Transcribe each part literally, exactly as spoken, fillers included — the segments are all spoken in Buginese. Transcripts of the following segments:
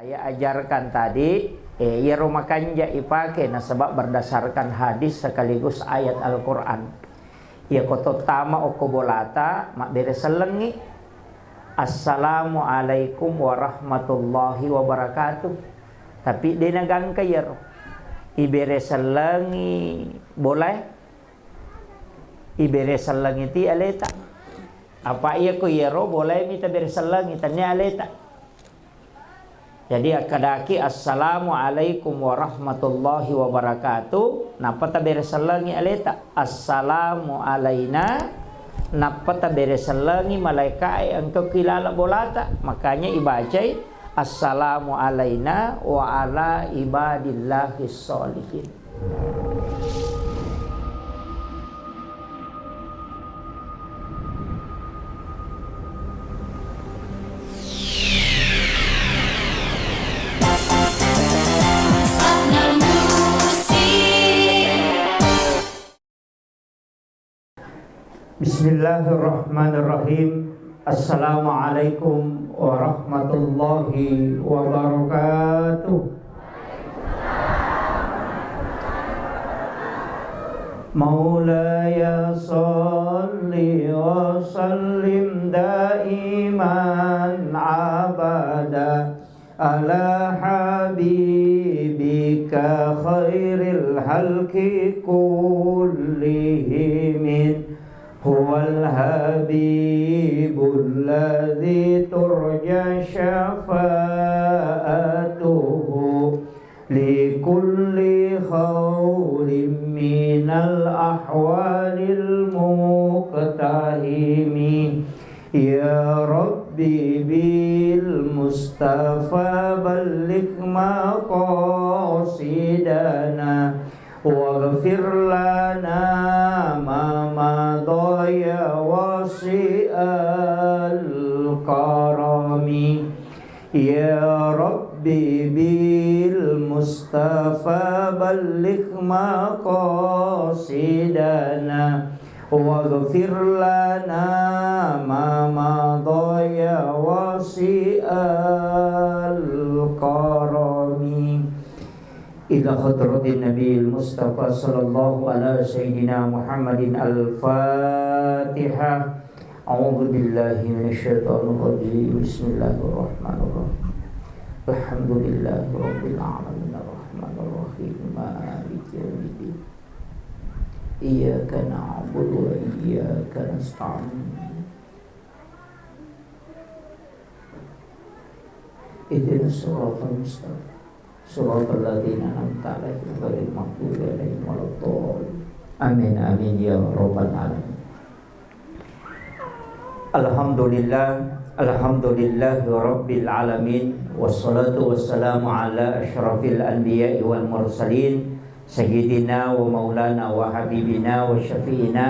Saya ajarkan tadi, eh, iyaro makanja ipake nasaba berdasarkan hadis sekaligus ayat Al-Quran. Iyako tottama okko bolata, mabbere sellengngi, "Assalamualaikum warahmatullahi wabarakatuh." Tapi de nagangka iyaro. Ibere sellengngi bolae, ibere sellengngi ti aleta. Apa iyako iyaro bolae mita bere sellengngi, tennia aleta. Jadi akkadaki, "Assalamualaikum warahmatullahi wabarakatuh," nappa tabere sellengngi aleta, "Assalamu alaina," nappa tabere sellengngi malaeka'e engka ki laleng bolata. Makanya ibacai, "Assalamu alaina wa ala ibadillahis sholihin." Bismillahirrahmanirrahim. Assalamualaikum warahmatullahi wabarakatuh. مولاي صل وسلم دائما أبدا على حبيبك خير الخلق كلهم. هو الحبيب الذي ترجى شفاعته لكل هول من الأهوال المقتحم. يا رب بالمصطفى بلغ مقاصدنا واغفر لنا ما مضى يا واسع الكرم. يا رب بالمصطفى بلغ مقاصدنا واغفر لنا ما مضى يا واسع الكرم. إلى حضرة النبي المصطفى صلى الله على سيدنا محمد الفاتحة. أعوذ بالله من الشيطان الرجيم. بسم الله الرحمن الرحيم. الحمد لله رب العالمين الرحمن الرحيم مالك يوم الدين. إياك نعبد وإياك نستعين. اهدنا الصراط المستقيم. صراط الذين أنعمت عليهم غير المغضوب عليهم ولا الضالين. آمين، آمين يا رب العالمين. الحمد لله، الحمد لله رب العالمين، والصلاة والسلام على أشرف الأنبياء والمرسلين، سيدنا ومولانا وحبيبنا وشفيعنا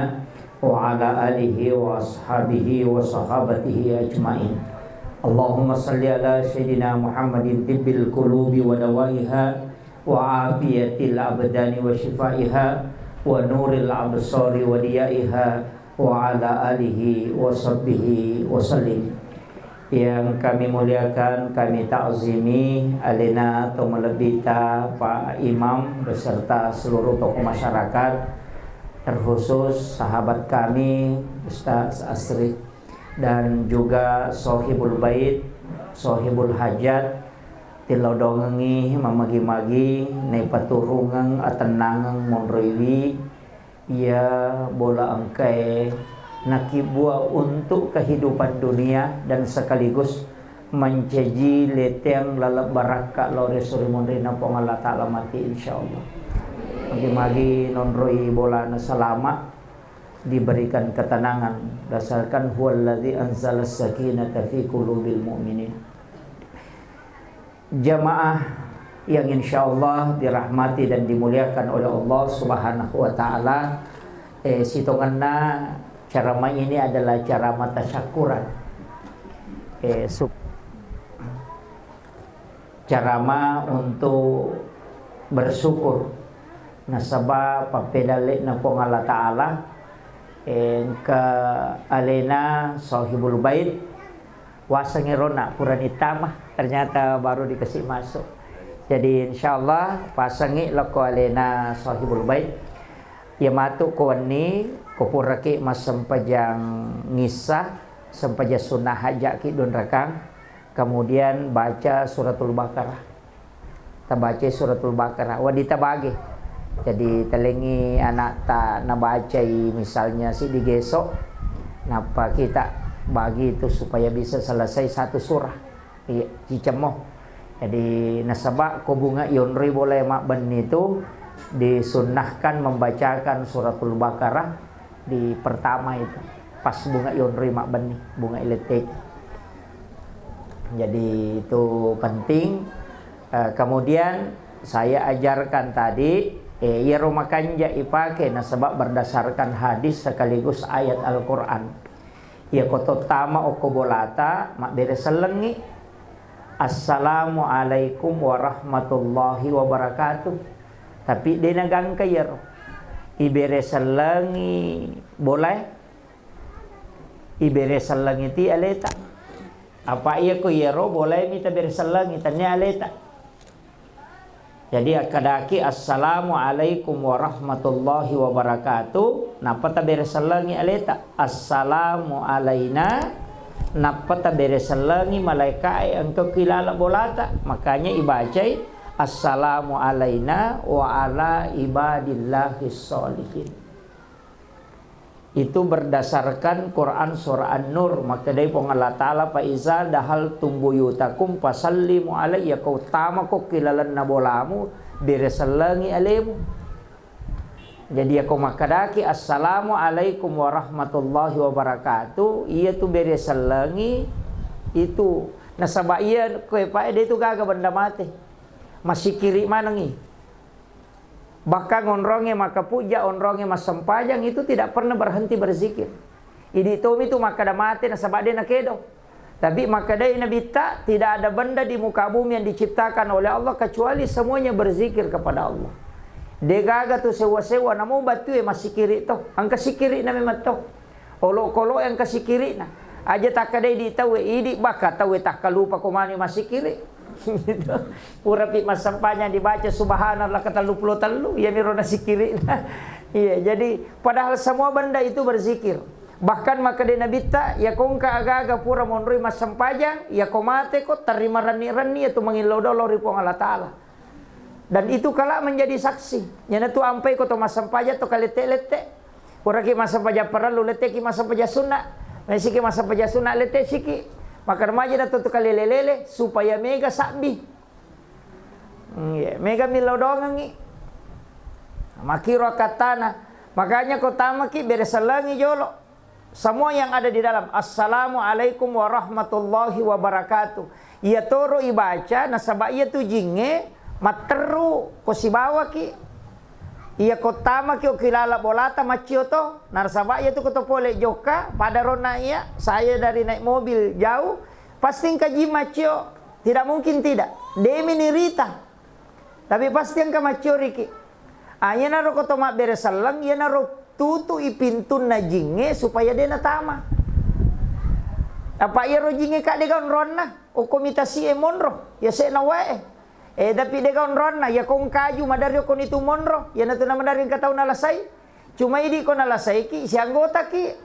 وعلى آله وأصحابه وصحابته أجمعين. اللهم صل على سيدنا محمد طب القلوب ودوائها وعافية الأبدان وشفائها ونور الأبصار وضيائها وعلى آله وصحبه وسلم. Yang kami muliakan, kami ta'zimi alena to malebbita Pak Imam beserta seluruh tokoh masyarakat, terkhusus sahabat kami Ustaz Asri dan juga Sohibul Bait, Sohibul Hajat, tillau dongengi mamagi-magi naipaturungeng atennangeng monroiwi iya bola engkae nakibbua untuk kehidupan dunia dan sekaligus mancaji leteang laleng barakka lao ri esso ri monrinna Puang Allah Ta'ala mati, insyaallah. Magi-magi nonroi bolana salama, diberikan ketenangan, dasarkan huwallazi anzalas sakinata fi qulubil mu'minin. Jamaah yang insyaallah dirahmati dan dimuliakan oleh Allah Subhanahu wa Ta'ala, eh, sitongenna ceramah ini adalah ceramah tasyakuran. Eh, sup-, ceramah untuk bersyukur. Nasaba pappedalle'na Puang Allah Ta'ala, eh, engka alena Sohibul Bait, waseng ero na purani tama. Ternyata baru dikasih masuk. Jadi, insyaallah, pasengngi lokko alena Sohibul Bait. Iya matu ko wenni, ko puraki massempajang ngissa, sempajang sunnah, hajaki dua rakang, kemudian baca suratul Baqarah. Tabacai suratul Baqarah, wedding tabagi. Jadi, talengngi anakta nabacai misalnya siddi geso, nappa kita bagi itu supaya bisa selesai satu surah. Iya, cicemmo. Jadi, nasaba ko bunga yonroi bolae mabbenni itu disunnahkan membacakan suratul Baqarah di pertama itu. Pas bunga yonroi mabbenni, bunga iletteki. Jadi, itu penting. Eh, kemudian saya ajarkan tadi, eh, iyaro makanja ipake nasaba berdasarkan hadis sekaligus ayat Al-Quran. Iya ko tottama okko bolata, mabbere sellengngi. "Assalamualaikum warahmatullahi wabarakatuh." Tapi de nagangka iyaro. Ibere sellengngi bolae, ibere sellengngi ti aleta. Apa iya ko iyaro bolae mita bere sellengngi, tennia aleta. Jadi, akkadaki, "Assalamualaikum warahmatullahi wabarakatuh," nappa tabere sellengngi aleta, "Assalamu alaina," nappa tabere sellengngi malaekae engka ki laleng bolata. Makanya ibacai, "Assalamu alaina wa ala ibadillahis sholihin." Itu berdasarkan Quran surah An-Nur. Makkedai Puang Allah Ta'ala, "Fa iza dahaltum buyutakum fasallimu alaihi." Ko tamako ki lalenna bolamu, bere sellengngi alemu. Jadi, yako makkedaki, "Assalamualaikum warahmatullahi wabarakatuh," iya tu bere sellengngi itu. Nasaba iya koe pae de tu gaga benda mate. Masikiri manengngi. Bahkan onrongnge makkapujja, onrongnge massempajang itu tidak pernah berhenti berzikir. Idi tomi tu makkeda mate nasaba de nakedo. Tapi makkedai Nabitta, tidak ada benda di muka bumi yang diciptakan oleh Allah kecuali semuanya berzikir kepada Allah. De gaga tu sewa-sewa, namo batue massikiri to. Engka sikiri na memang to. Olokolo engka sikiri'na. Aja takkedai di tauwe, idi baka tauwe takkalupa ko mani massikiri. Gitu. Purapi massempajang dibaca subhanallah ketellu pulo tellu, iya miro nasikiri'na. Iya, jadi padahal semua benda itu berzikir. Bahkan makkeda Nabitta, ya kongka aga-aga pura monroi massempajang, ya ko mate ko terima renni-renni ya tu mangillau dolo ri Puang Allah Ta'ala. Dan itu kala menjadi saksi. Iyanatu ampai ko to massempajang to kalette-lette. Puraki massempajang parellu, letteki massempajang sunna. Maisiki massempajang sunna, lette siki. Maka remaja na to tu kalele-lele supaya mega sabbi. Hmm, iya. Mega millau dongengi. Makiro kattana. Makanya ko tamaki bere sellengi jolo. Semua yang ada di dalam, "Assalamualaikum warahmatullahi wabarakatuh." Iya toro ibaca, nasaba iya tu jingnge matteru ko sibawaki. Iya ko tamaki okilala bolata maccio to, nasaba iya tu ko to pole jokka, pada ronna iya, saya dari naik mobil jauh, pasti engka jing maccio. Tidak mungkin tidak. Demi nirita. Tapi pasti engka maccioriki. Ah, iyanaro ko to mabbere selleng, iyanaro tutu'i pintunna jingnge supaya de natama. Apa iyaro jingnge ka de gaga onronna, okko mitasi'e monro, yase'na wae. Eh, tapi de gaga onronna, yako engka aju madari okkoni tu monro, iyanatu namadari engka tau nalasai. Cuma idi ko nalasaiki, sianggotaki.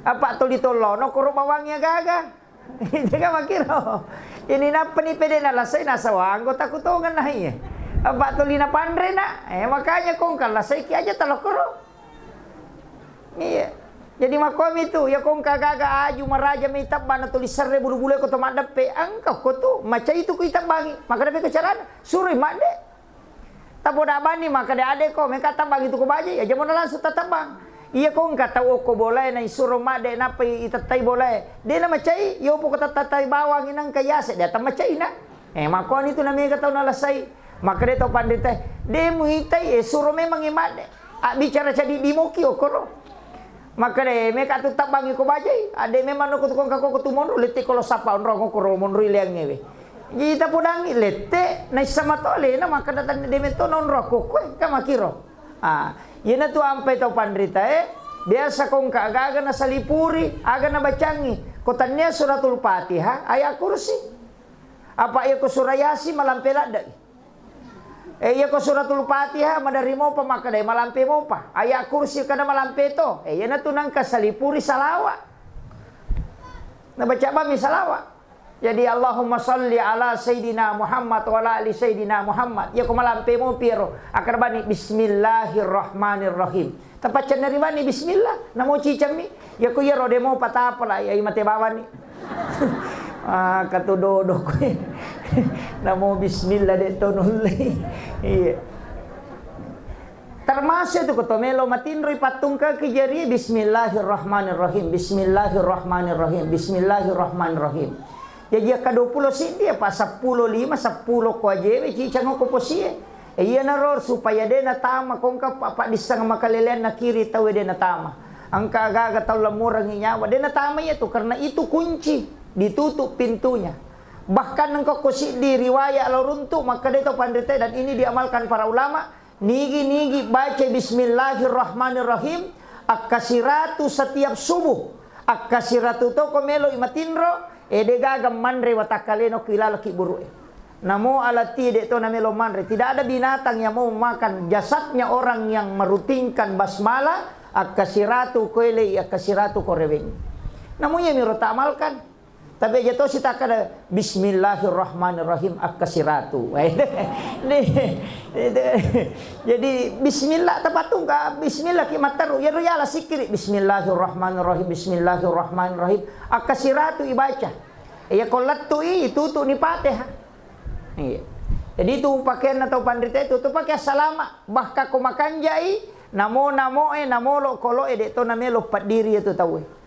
Apa toli tollono koro bawangngi agaga. Tega makkiro. Ini nappani pede nalasai nasaba anggota ku tongeng naiye. Apa tuli napanre na. Eh, makanya kongka lasaiki aja talokkoro. Iya. Jadi makkomi tu, ya kongka gaga aju maraja mai tabbana tuli serre bulu-bulu ko to maddeppe. Engka ko tu, macai tu ku itabbangi. Maka depe ko carana. Suroi madde. Tapoda banni makkeda, "Adekko, meka tabbang itu ko bajai." Aja mona langsung tatabang. Iya ko engka tau okko bolae na isuro madde nappa itettai bolae. De na macai, yopo ko tatettai bawang inangka yase, de ata macai na. Eh, makkoni tu na mega tau nalasai. Makkeda tau panrita, "De muitai, eh, suro memang i madde. Abbicara cadi dimoki okkoro." Makkeda, "Meka tu tabbangi ko bajai, adde memang noko tu kongka koko tu monro, lette ko lo sapa onrong okkoro monro ileangngewe." Jadi tapodangi lette, naissa mato alena makkeda tanne de metto na onro kokkoe, ka makkiro. Ah, iyanatu ampai tau panritae, biasa kongka aga-aga nasalipuri, aga nabacangi. Ko tannia suratul Fatihah, ayat kursi. Apa iya ko surah Yasin malampe ladde'i. Eh, iya ko suratul Fatihah maderri mopa makkeda malampe mopa. Ayat kursi kada malampe to. Eh, iyanatu nengka salipuri salawa. Nabaca bami salawa. Jadi, Allahumma salli ala Sayyidina Muhammad wa ala ali Sayyidina Muhammad. Iya ko malampe mopi ero, akkeda bani, "Bismillahirrahmanirrahim." Tapaccenna ri bani bismillah, namo cicammi. Iya ko iyaro demo patapala, iya mate bawani. Ah, katu dodo koe. Namo bismillah de to nulle. Iya. Termasuk itu ko to melo matinroi pattungkaki jari, "Bismillahirrahmanirrahim, bismillahirrahmanirrahim, bismillahirrahmanirrahim." Jaji akka dua pulo siddi apa seppulo lima, seppulo ko ajewe cicang ko posie. E, iyanaro supaya de natama kongka pa-, paddisseng makaleleanna kiri tau de natama. Engka gaga tau lamurangi nyawa, de natama iya tu karena itu kunci, ditutup pintunya. Bahkan engka ko siddi riwayat lao runtu makkeda to panrite dan ini diamalkan para ulama, Nigi-nigi baca bismillahirrahmanirrahim, akkasiratu setiap subuh. Akkasiratu toko melo i matinro, e de gaga manre watakkaleno ki lalaki buru'e. Namo alati de to namelo manre. Tidak ada binatang yang mau makan jasadnya orang yang merutinkan basmalah, akkasiratu ko ele i, akkasiratu ko rewengi. Namo iya miro ta amalkan. Tapi aja tosi takkada, "Bismillahirrahmanirrahim," akkasiratu. Jadi, bismillah, tapatungka, bismillah ki matteru. Iyaro yala sikkiri, "Bismillahirrahmanirrahim, bismillahirrahmanirrahim." Akkasiratu ibaca. Iya ko lettu i, tutu ni Fatihah. Iya. Jadi itu pakaianna tau panrita itu, tu pakai salama. Bahkan ko makanjai, namo-namoe, namo lo-koloe, de to namelo paddiri itu tau.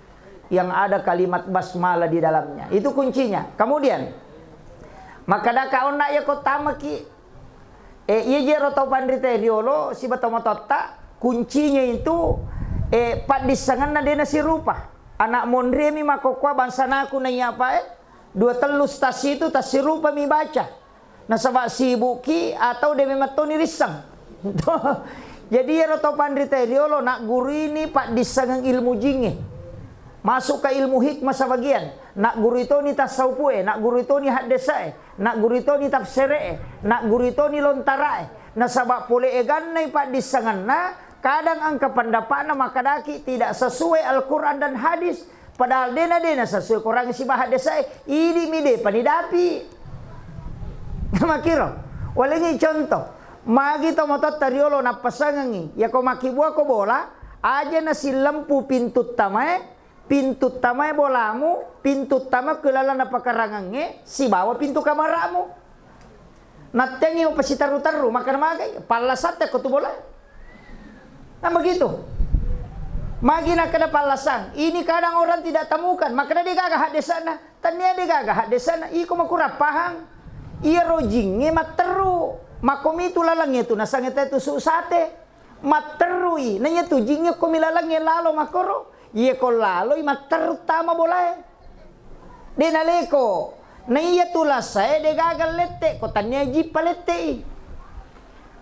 Yang ada kalimat basmalah di dalamnya. Itu kuncinya. Kemudian, makkadaka onna iya ko tamaki, e, iya jero tau panrita riolo, siba tau matotta, kuncinya itu, e, paddissengenna de nasirupa. Anak monremi makkokkoa bangsanaku naiya apa, e, dua tellu stasi itu tassirupa mi baca. Nasaba sibukki atau de memang toni risseng. Jadi iyaro to panrita riolo nagguruini paddissengeng ilmu jingnge. Masuk ke ilmu hikmah sebagian. Naggurui toni tasawufu'e, naggurui toni haddese'e, naggurui toni tafsere'e, naggurui toni lontara'e. Nasaba pole egannai paddissengenna, kadang engka pendapatna makkadaki tidak sesuai Al-Quran dan hadis. Padahal dena, dena sesuai Quran sibawa haddese'e, idi mi depa ni dapi. Makiro, walengi contoh, magi to matotta riolo nappasangengi, yako makkibua ko bola, aja nasillempu pintu tamae, pintu tamae bolamu, pintu tama ke lalang napakarangengnge, sibawa pintu kamaramu. Nattengngi mapasiterru-terru, makkeda magai, pallasatte ko tu bola. Nah, begitu. Magi nakkeda pallasang, ini kadang orang tidak temukan, makkeda de gaga haddese'na, tania de gaga haddese'na, iko makurang pahang. Iyaro jingnge matteru, makkomitu lalengnge tu nasange te tusuk sate. Matterrui, na iya tu jingnge ko milalengnge lalo makkoro, iye ko laloi matterru tama bolae. De naleko, na iya tu lasae de gaga lette, ko tania jippa lettei.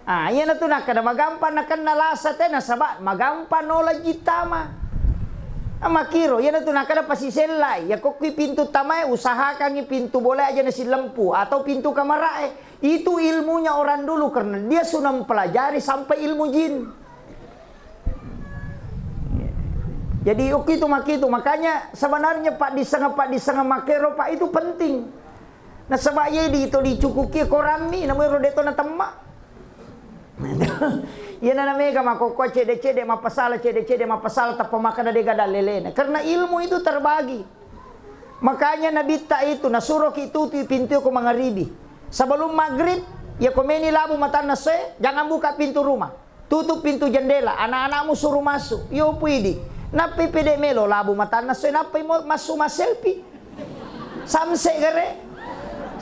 Ah, iyana tu nakkeda magampang nakenna lasa te nasaba magampang nola jittama. Ah, makkiro, iyana tu nakkeda pasisellai, ya ko kui pintu tamae usahakangi pintu bolae aja nasilempu atau pintu kamarae. Itu ilmunya orang dulu karena dia sudah mempelajari sampai ilmu jin. Jadi, ukitu makitu. Makanya, sebenarnya paddissengeng-paddissengeng makkero, Pak, itu penting. Nasaba iye di to dicukuki korammi, namuero de to natemma. Iyana namega makkokkoe cede-cede mappasala, cede-cede mappasala, tappa makkeda de gaga dalelena. Karena ilmu itu terbagi. Makanya Nabitta itu nasuroki tutui pintu ko mangaribi. Sebelum maghrib, ya ko meni labu matanna soe, jangan buka pintu rumah. Tutup pintu jendela, anak-anakmu suruh masuk. Yo puidi. Nappi pede melo labu matanna soe, nappi mo masuk maselfie. Samse gare.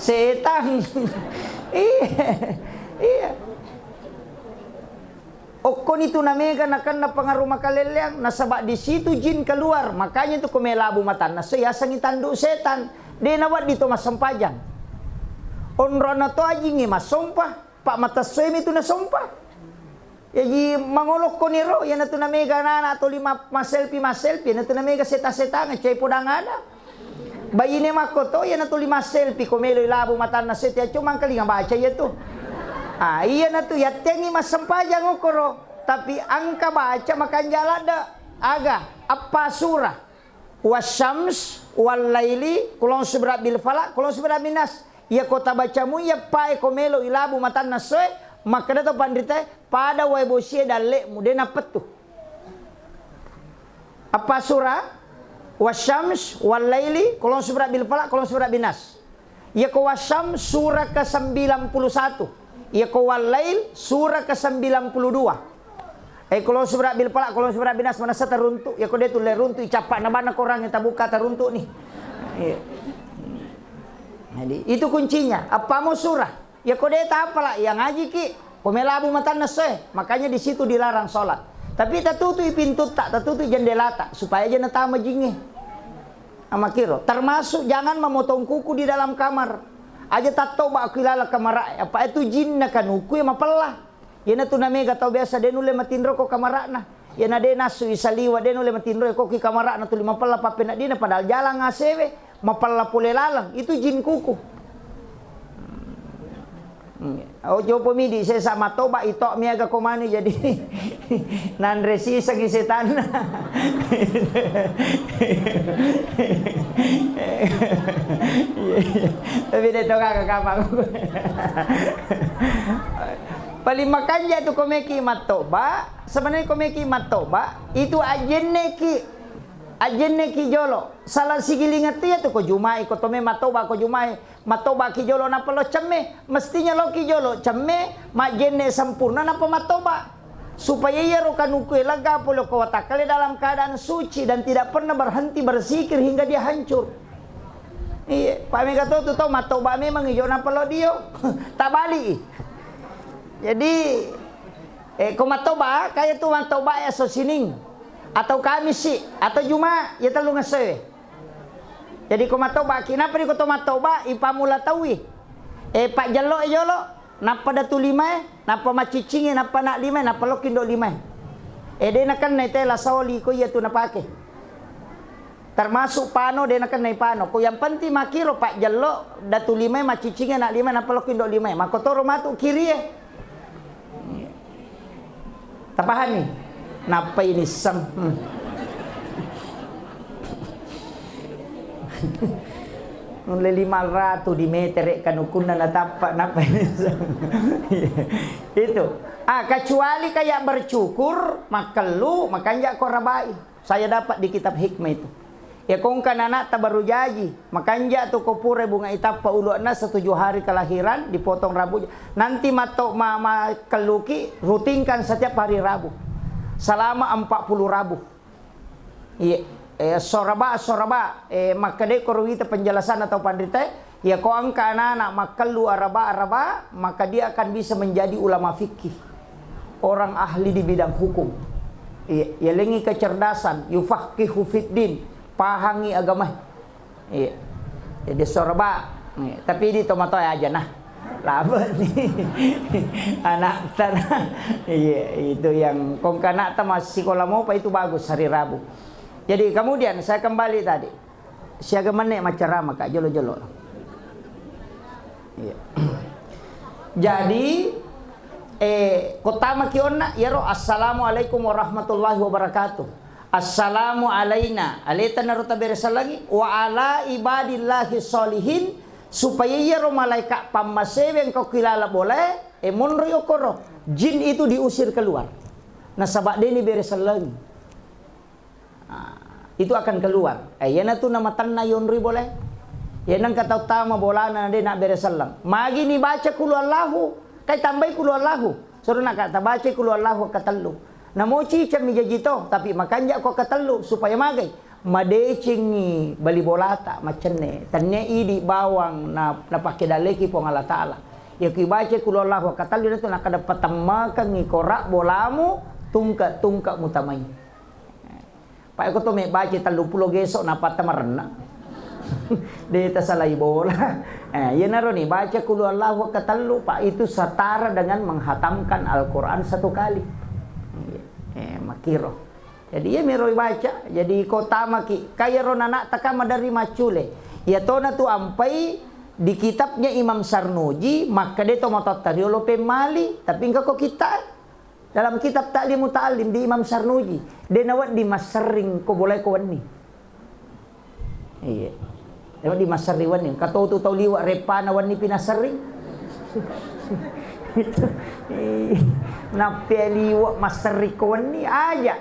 Setan. Iya. Iya. Okkoni tu namega nakenna pengaruh makalelleang, nasaba di situ jin keluar. Makanya tu ko melabu matanna soe yasengi tanduk setan. De nawedding to massempajang. Onrona to ajingnge massompa, pak matessoemi tu nasompa. Jaji mangolokko niro, iyanatu namega anak-anak toli ma-, masselfie, masselfie, iyanatu namega seta-setangeng, cai podang ada. Baine makkoto, iyanatu lima selfie ko melo ilabu matanna setiap cuma engkalinga baca iya tu. Ah, iyanatu yattengi massempajang okoro, tapi engka baca makanja ladde. Aga, eppa surah. Wasyams, wallaili, kulong subra bil falak, kulong subra bin nas. Iya ko tabacamu iya pae ko melo ilabu matanna soe, makkeda to panritae, pada wae bosie dalle'mu, de nappettu. Eppa sura, wasyams, wallaili, kulong subra bil falak, kulong subra bin nas. Iya ko wasyam sura ke sembilan puluh satu. Iya ko wallail sura ke sembilan puluh dua. Eh, kulong subra bil falak, kulong subra bin nas manessa teruntuk. Iya ko de tulle runtuk, icappa na bana korang yang tabuka teruntuk nih. Iya. Jadi, itu kuncinya. Eppa mo sura. Iya ko de tapala, iya ngaji ki. Ko melabu matanna soe. Makanya di situ dilarang sholat. Tapi tatutu'i pintutta, tatutu'i jendelata supaya aja natama jingnge. Amakiro, termasuk jangan memotong kuku di dalam kamar. Aja tattoba aku ilala kamara, apa itu jinna kanuku ya mapella. Iyanatu namega tau biasa de nulle matinro ko kamarana. Iyana de nasu isaliwa de nulle matinro ko ki kamarana tuli mapella pappeneddina padahal jalang asewe mapella pole laleng. Itu jin kuku. Hmm. Oh, jopo midi sesa matoba ito miaga komani jadi nanre sisengi setanna. Iya, iya. Tapi de to kaka kapang. Paling makanja tu komeki mattoba, sebenarnya komeki mattoba itu ajenneki, ajenneki jolo. Salah sigilingan tu ya tu ko jumai, ko tome mattoba ko jumai. Mattobaki jolo nappa lo cemme, mestinya loki jolo cemme, majjenne sempurna nappa mattoba. Supaya iyaro kanukue lega pole ko watakkale dalam keadaan suci dan tidak pernah berhenti berzikir hingga dia hancur. Iya, pamega to tu tau mattoba memang ijo nappa lo dio. Tabali. Jadi, eh, ko mattoba, kaya tu mattoba ya so sining atau kamisi atau juma ya tellu ngesewe. Jadi ko matobaki, nappa ri ko to matoba, ipamula taui. Eh, pajjello e jolo, nappa datu limae, nappa macciccingi, nappa anak limae, nappa lokki ndo limae. Eh, de nakennai tela saoli ko iya tu napake. Termasuk pano, de nakennai pano. Ko yang penting makiro pajjello, datu limae, macciccingi anak limae, nappa lokki ndo limae. Makotoro matu kirie. Tapahami? Nappai nisseng. Hmm. Nulle lima ratu di metere kanukunna natappa, nappai nisseng. Itu. Ah, kecuali kayak bercukur, makkellu, makanja ko rabai. Saya dapat di kitab hikmah itu. Ya, kongka nanakta baru jaji, makanja tu ko pura bunga itappa uluanna setuju hari kelahiran, dipotong rambutnya. Nanti matto-, ma-, makelluki, rutinkan setiap hari Rabu selama empat puluh Rabu. Iya, eh, soraba, soraba, eh, makkeda ko ruwita penjelasan atau panrita, Iya, ko engka anak-anak makkellu araba-araba, maka dia akan bisa menjadi ulama fikih, orang ahli di bidang hukum. Iya, yalengi kecerdasan, yufaqihu fiddin, pahangi agama. Iya. Jadi soraba, iya, tapi di tomatoa aja nah. Laba ni anak tanah. Iya, itu yang kongka anak ta masih sekolah mau apa itu bagus hari Rabu. Jadi kemudian saya kembali tadi. Siaga menne maccarama, Kak, jolo-jolo. Iya. Jadi, eh, ko tamaki onna, iyaro, "Assalamualaikum warahmatullahi wabarakatuh. Assalamu alaina," aleta naro taberesellangi, "wa ala ibadillahi sholihin," supaya iyaro malaika pammasewe engka kilala bolae, eh, monroi okoro. Jin itu diusir keluar. Nasaba deni beresellangi. Ah, itu akan keluar. Eh, iyanatu namatenna yonroi bolae. Iya nengka tau tama bolana na de nabbere selleng. Magi ni baca kulu Allahu, kai tambai kulu Allahu. Soro naka tabacai kulu Allahu katellu. Namo ciceng mi jaji to, tapi makanja ko katellu supaya magai. Madecengi bali bolata, macenne. Tenne idi bawang na, napake daleki Puang Allah Taala. Iya ki baca kulu Allahu katellu natu nakada patemmakengi kora bolamu tungke-tungke mutamai. Pak, iko to mebbaca telluppulo geso, nappa tamarenna. De tasalai bola. Eh, iyanaro ni, baca kulu Allahu katellu, Pak, itu setara dengan menghatamkan Al-Quran satu kali. Eh, makiro. Jadi, iya mero baca. Jadi, ko tamaki, kayaro nanakta ka maderri maccule. Iyatona tu ampai di kitabnya Imam Sarnuji, makkeda tomatoatta riolo pemmali, tapi engka ko kitta, eh. Dalam kitab Ta'limu Ta'allim di Imam Sarnuji, de nawedding masserring ko bolae ko wenni. Iya. De nawedding masserring wenni. Engka to tu tau liwa reppana wenni pi nasserring. Itu. Iya. Nappe liwa masserring ko wenni aja.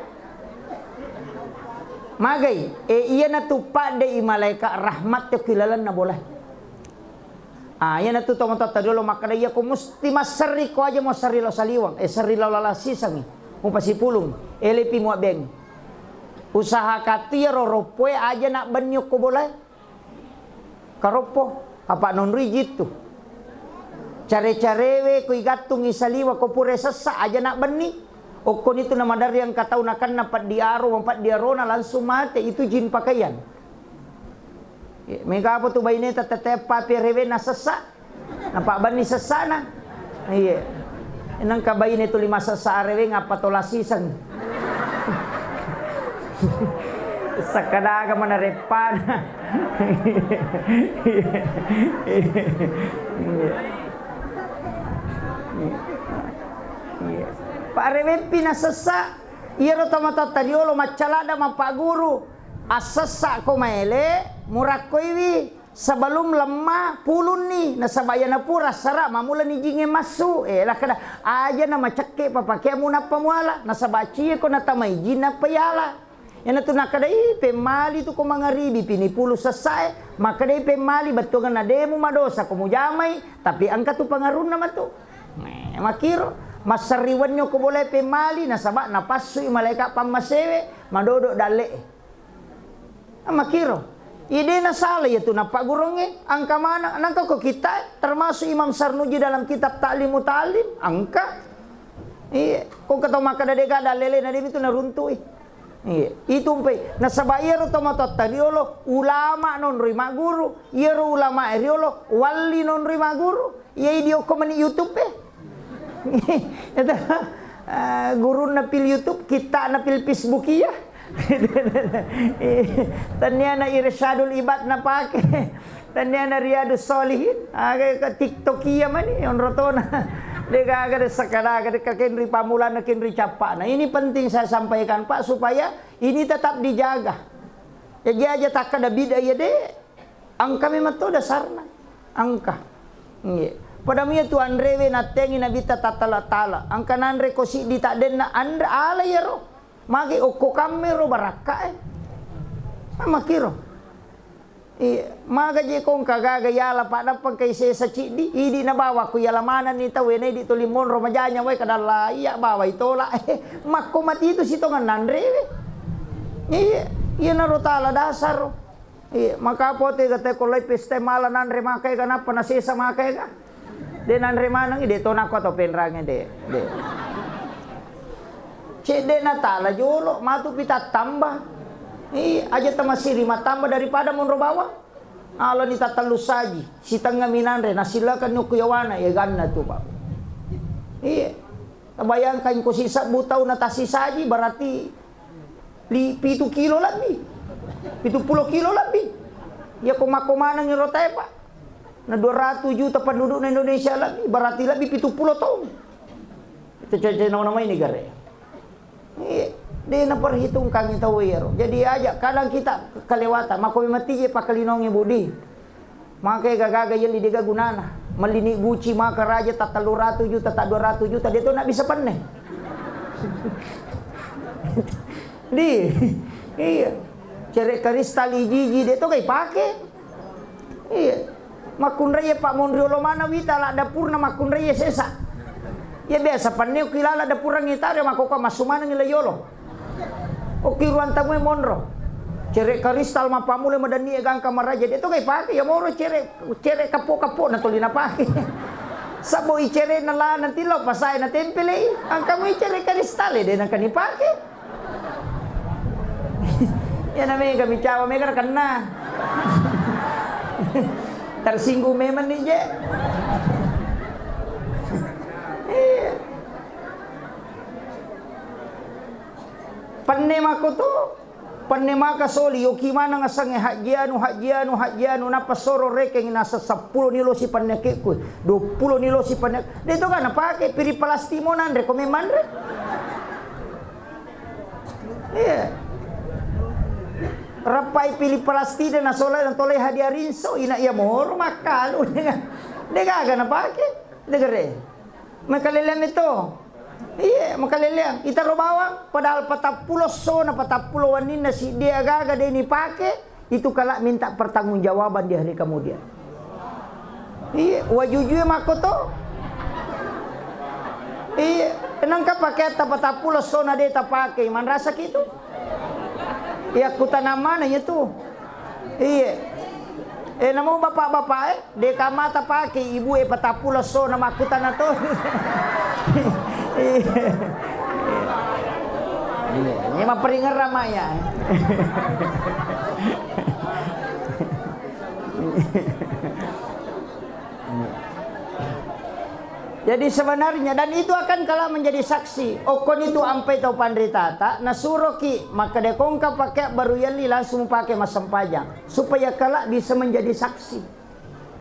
Magai, e, iyanatu padde i malaeka rahmat te ki lalenna bolae. Ah, iyanatu tomatoatta riolo makkeda, iyako musti masserri ko aja mo serri lao saliweng, eh, serri lao lala sisengngi, mupasipulung, elepi muabbengngi. Usaha katu iyaro roppoe aja nabbenni okko bolae. Karoppo, apa nonroi jittu. Care-carewe ko igattungi saliweng ko pura sessa aja nabbenni. Okkonitu namaderri engka tau nakenna peddi aro, mapeddi arona langsung mate, itu jin pakaian. Iya, mega apa tu baineta tette pappi arewenna sessa? Napabbenni sessana. Iya. Nengka baine tuli masessa areweng apa tola siseng. Sakkadaga mana reppana. Iya. Iya. Pak reweppi nasessa, iyaro tomatoatta riolo maccalada mappaguru. Assessa'ko maele, murakkoiwi sebelum lemma pulunni, nasaba iyana pura sara mamulani jingnge massu. Eh, lakkeda, aja na macekke papakea munappa muala, nasaba cieko natamai jin nappa yala. Iyanatu nakkeda, ih, pemmali tu ko mangaribi pini pulu sessae, makkedai pemmali bettuanganna demu madosa ko mujamai, tapi engka tu pengaruhna matu. Eh, makiro, masserri wenni ko bolae pemmali, nasaba napassui malaeka pammasewe, madodo dalle'e. Makkiro. Iya de nasala iyatu nappagguruangnge, engka maneng, nengka ko kitta, termasuk Imam Sarnuji dalam kitab Ta'limu Ta'allim, engka. Iya, ko engka tau makkeda de gaga dalle'na de mitu naruntui. Iya, itu mpai. Nasaba iyaro tomatoatta riolo ulama nonroi magguru, iyaro ulama riolo walli nonroi magguru. Iya, idi okko mani YouTube e. Itu, eh, gurunna pil YouTube, kittana pil Facebook iya. Tenniana Irsyadul Ibad napake. Tenniana Riyadus Shalihin. Aga ke TikTok iya mani, onrotona. De gaga de sakadaga de kakenri pamulanna kenri cappana. Ini penting saya sampaikan, Pak, supaya ini tetap dijaga. Jadi aja takkada bid'ah iya de. Engka memang to dasarna. Engka. Nggih. Pada mia tu anrewe nattengi Nabitta tattala-tala. Engka nanre ko siddi taddenna anre ala iyaro. Magi okko kammero barakka e. Makkiro. Iya, maga je ko engka gaga yala padappa engka sesa ciddi, idi nabawa ko yala manenni tau e, na idi tuli monro majanya wae kadalla iya bawai tola. Makko mati itu sitongan nanrewe. Iya, iya naro tala dasar. Iya, maka apa tega te ko lai pesta mala nanre maka ega nappa nasesa maka ega. De nanre maneng, de to nako to penrange de. De. Cedde na tala jolo, matu pi tattamba. Iya, aja tamasiri mattamba daripada monro bawang. Alani tattellu saji, sitengnga mi nanre, nasilakan nukku yawana, ya ganna tu, Pak. Iya. Tabayangkan ko sisebbu tau na tasisaji, berarti Li-, pitu kilo lebbi. Pitu pulo kilo lebbi. Iya ko makko maneng iro tae, Pak. Na dua ratus juta pendudukna Indonesia lebbi, berarti lebbi pitu pulo taung. Itu cece nama-nama ini gare. Iya, de na perhitungkan tau iyaro. Jadi aja kadang kita kelewatan. Makko memang tije pakkalinongi budi. Maka gaga-gaga yelli dega gunana. Mellini Gucci maka raja ta tellu ratu juta, ta dua ratu juta, de to na bisa penne. Di, iya. Cere kristal iji-iji de to kai pake. Iya. Makkunrai pa monri olo mana wita la dapurna makkunrai sesa. Iya biasa penne ki lala dapurang itare makko massu maneng la yolo. Okki ruang tamu e monro. Cere kristal mappammula madanni e gangka maraja, de to kai pake, ya moro cere, cere kappo-kappo na toli na pake. Sabo i cere na la nanti lo pasae na tempele i. Angkamu i cere kristal e, de na kani pake. Ya na mega mi cawa mega na kenna. Tersinggung memang ni je. Iya. Penne makko to. Penne maka soli, yoki maneng asengnge hajjianu, hajjianu, hajjianu, nappa soro rekeng nasa seppulo ni losi pennekekku, dua puluh ni losi penne-, de to kan napake, piring plastik mo nanre, ko memang re. Iya. Rappai piring plastik de nasola, natolai hadiah rinso, ina iya moro makkalu, de gaga napake, de gere. Makaleleang itu. Iye, makaleleang. Itaro bawang, padahal patappulo essona, patappulo wenninna, siddi aga-aga de nipake, itu kala minta pertanggungjawaban di hari kemudian. Iye, wajujue makko to. Iye, nengka pakeatta patappulo essona de tapake, manrasaki tu. Iya, kutanang mana iya tu. Iye. Eh, namo bapak-bapak, eh, de kamata pake ibu e patappulo essona makkutana to. Iya. Iya, ini mah peringeran mak ya. Jadi sebenarnya, dan itu akan kala menjadi saksi. Okkoni tu ampai tau panritata, nasuroki makkeda ko engka pakeang baru yelli langsung mupake massempajang, supaya kala bisa menjadi saksi.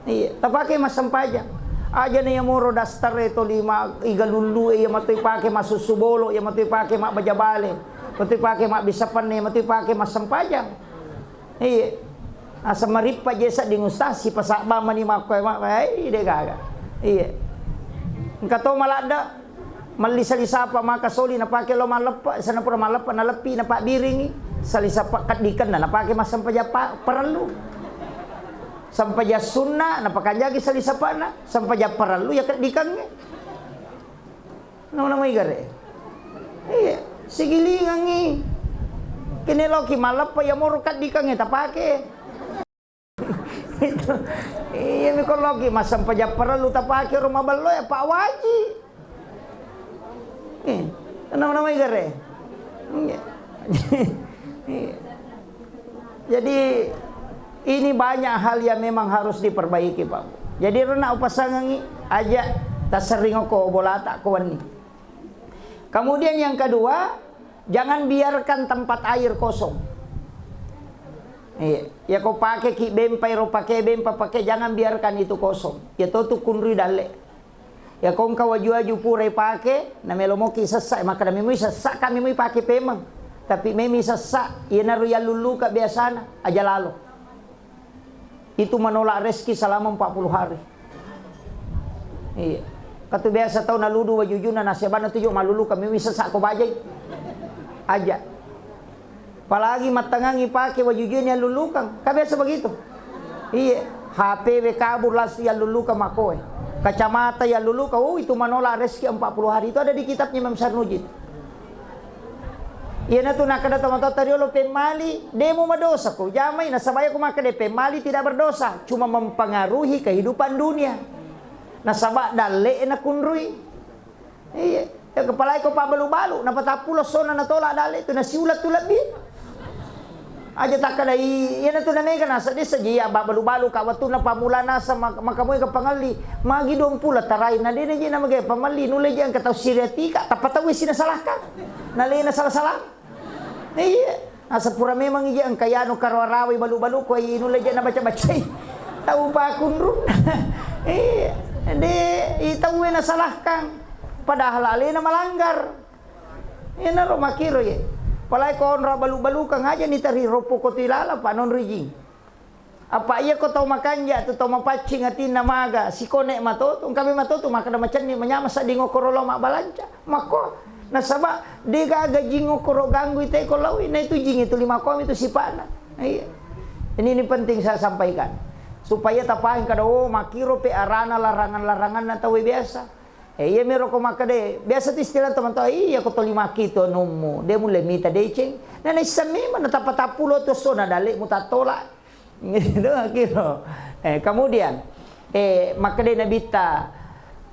Iya, tapake massempajang. Aja na iya moro daster e toli ma iga lullu e, iya matoi pake massussu bolo, iya matoi pake mabbaja bale, matoi pake mabbissa penne, iya matoi pake massempajang. Iya. Asa marippa je sedding ustaz, sipasabba mani makkoe ma-, ai, de gaga. Iya. Engka to maladda, malli salisapa maka soli napake lo malleppa, sana pura malleppa, naleppi, napabbiringi, salisapa kaddikenna napake massempajang pa-, parellu. Sempajang sunna, napakanjaki salisapana, sempajang parellu ya kaddikengnge. Nama-nama igare. Iya, sigilingangi. Kene loki malleppa ya moro kaddikengnge tapake. Itu. Iya, mi ko loki massempajang parellu tapake ro maballo ya, Pak Waji. Iya. Nama-nama igare. Iya. Iya. Jadi, ini banyak hal yang memang harus diperbaiki, Pak Bu. Jadi, rena upasangangi aja tasering ko bolata ko wenni. Kemudian yang kedua, jangan biarkan tempat air kosong. Iya, ya ko pake ki bempa ro pake bempa pake, jangan biarkan itu kosong. Ya to tu kunrui dalle. Ya ko engka waju-waju pura ipake, na melo moki sessa, makkeda memui sessa, kami mui pake pemeng. Tapi memi sessa, iyanaro yallulluka biasana, aja lalo. Itu menolak rezeki selama empat puluh hari. Iya. Katu biasa tau naludu wajujuna, nasabana tuju malulluka, memui sessa ko bajai. Aja. Apalagi mattangangi pake wajujue ni allulukang. Kan biasa begitu. Iya, H P we kabur langsung yallulukang makoe. Kacamata yallulukang, oh, itu menolak rezeki empat puluh hari. Itu ada di kitabnya Imam Sarnuji. Iyanatu nakkeda tomatoatta riolo pemmali, demo madosa ko jamai, nasaba iya ko makkeda pemmali tidak berdosa, cuma mempengaruhi kehidupan dunia. Nasaba dalle nakunrui. Iya. Ya, kepalai ko pabbalu-balu, napatappulo sona natolak dalle tu, nasiulat tu lebbi. Aja takkadai, iyanatu namega nasa desa je, ya, babbalu-balu ka wettunna pammula nasa mak-, makamoe ka pangelli. Magi duampulo tarai, na dena je namega pamelli, nulle je engka tau siriatika, tappa tau sinasalahkan. Nalena salah-salah. Iya, naseng pura memang ija engka yanu karawa-rawai balu-balu ko inulle je nabaca-bacai. Tau pakunrun. Iya, de, i tauwe nasalahkan. Padahal alena malanggar. Iyanaro makkiro ye. Palai ko onro balu-balukang aja ni tari roppo ko tu ilala pa non rijing. Apa iya ko tau makanja tu, tau mapaccing atinna maga, sikone matotu, engka memang matotu makkeda macenni manyameng sedding okkoro lao mabbalanca. Makko, nasaba de gaga jing okkoro ganggui te ko laui, na itu jing itu lima komi tu sipana. Iya. Ini, ini penting saya sampaikan. Supaya tapahang kada, oh, makkiro pe arana larangan-laranganna tau biasa. Eh, iya miro ko makkeda, biasa tu istilah teman tau, iya ko toli makki tu anummu, de mulle mita deceng. Na naisseng memang na tappa tappulo tu sona dalle mu tattola. Gitu, gitu. Eh, kemudian, eh, makkeda Nabitta,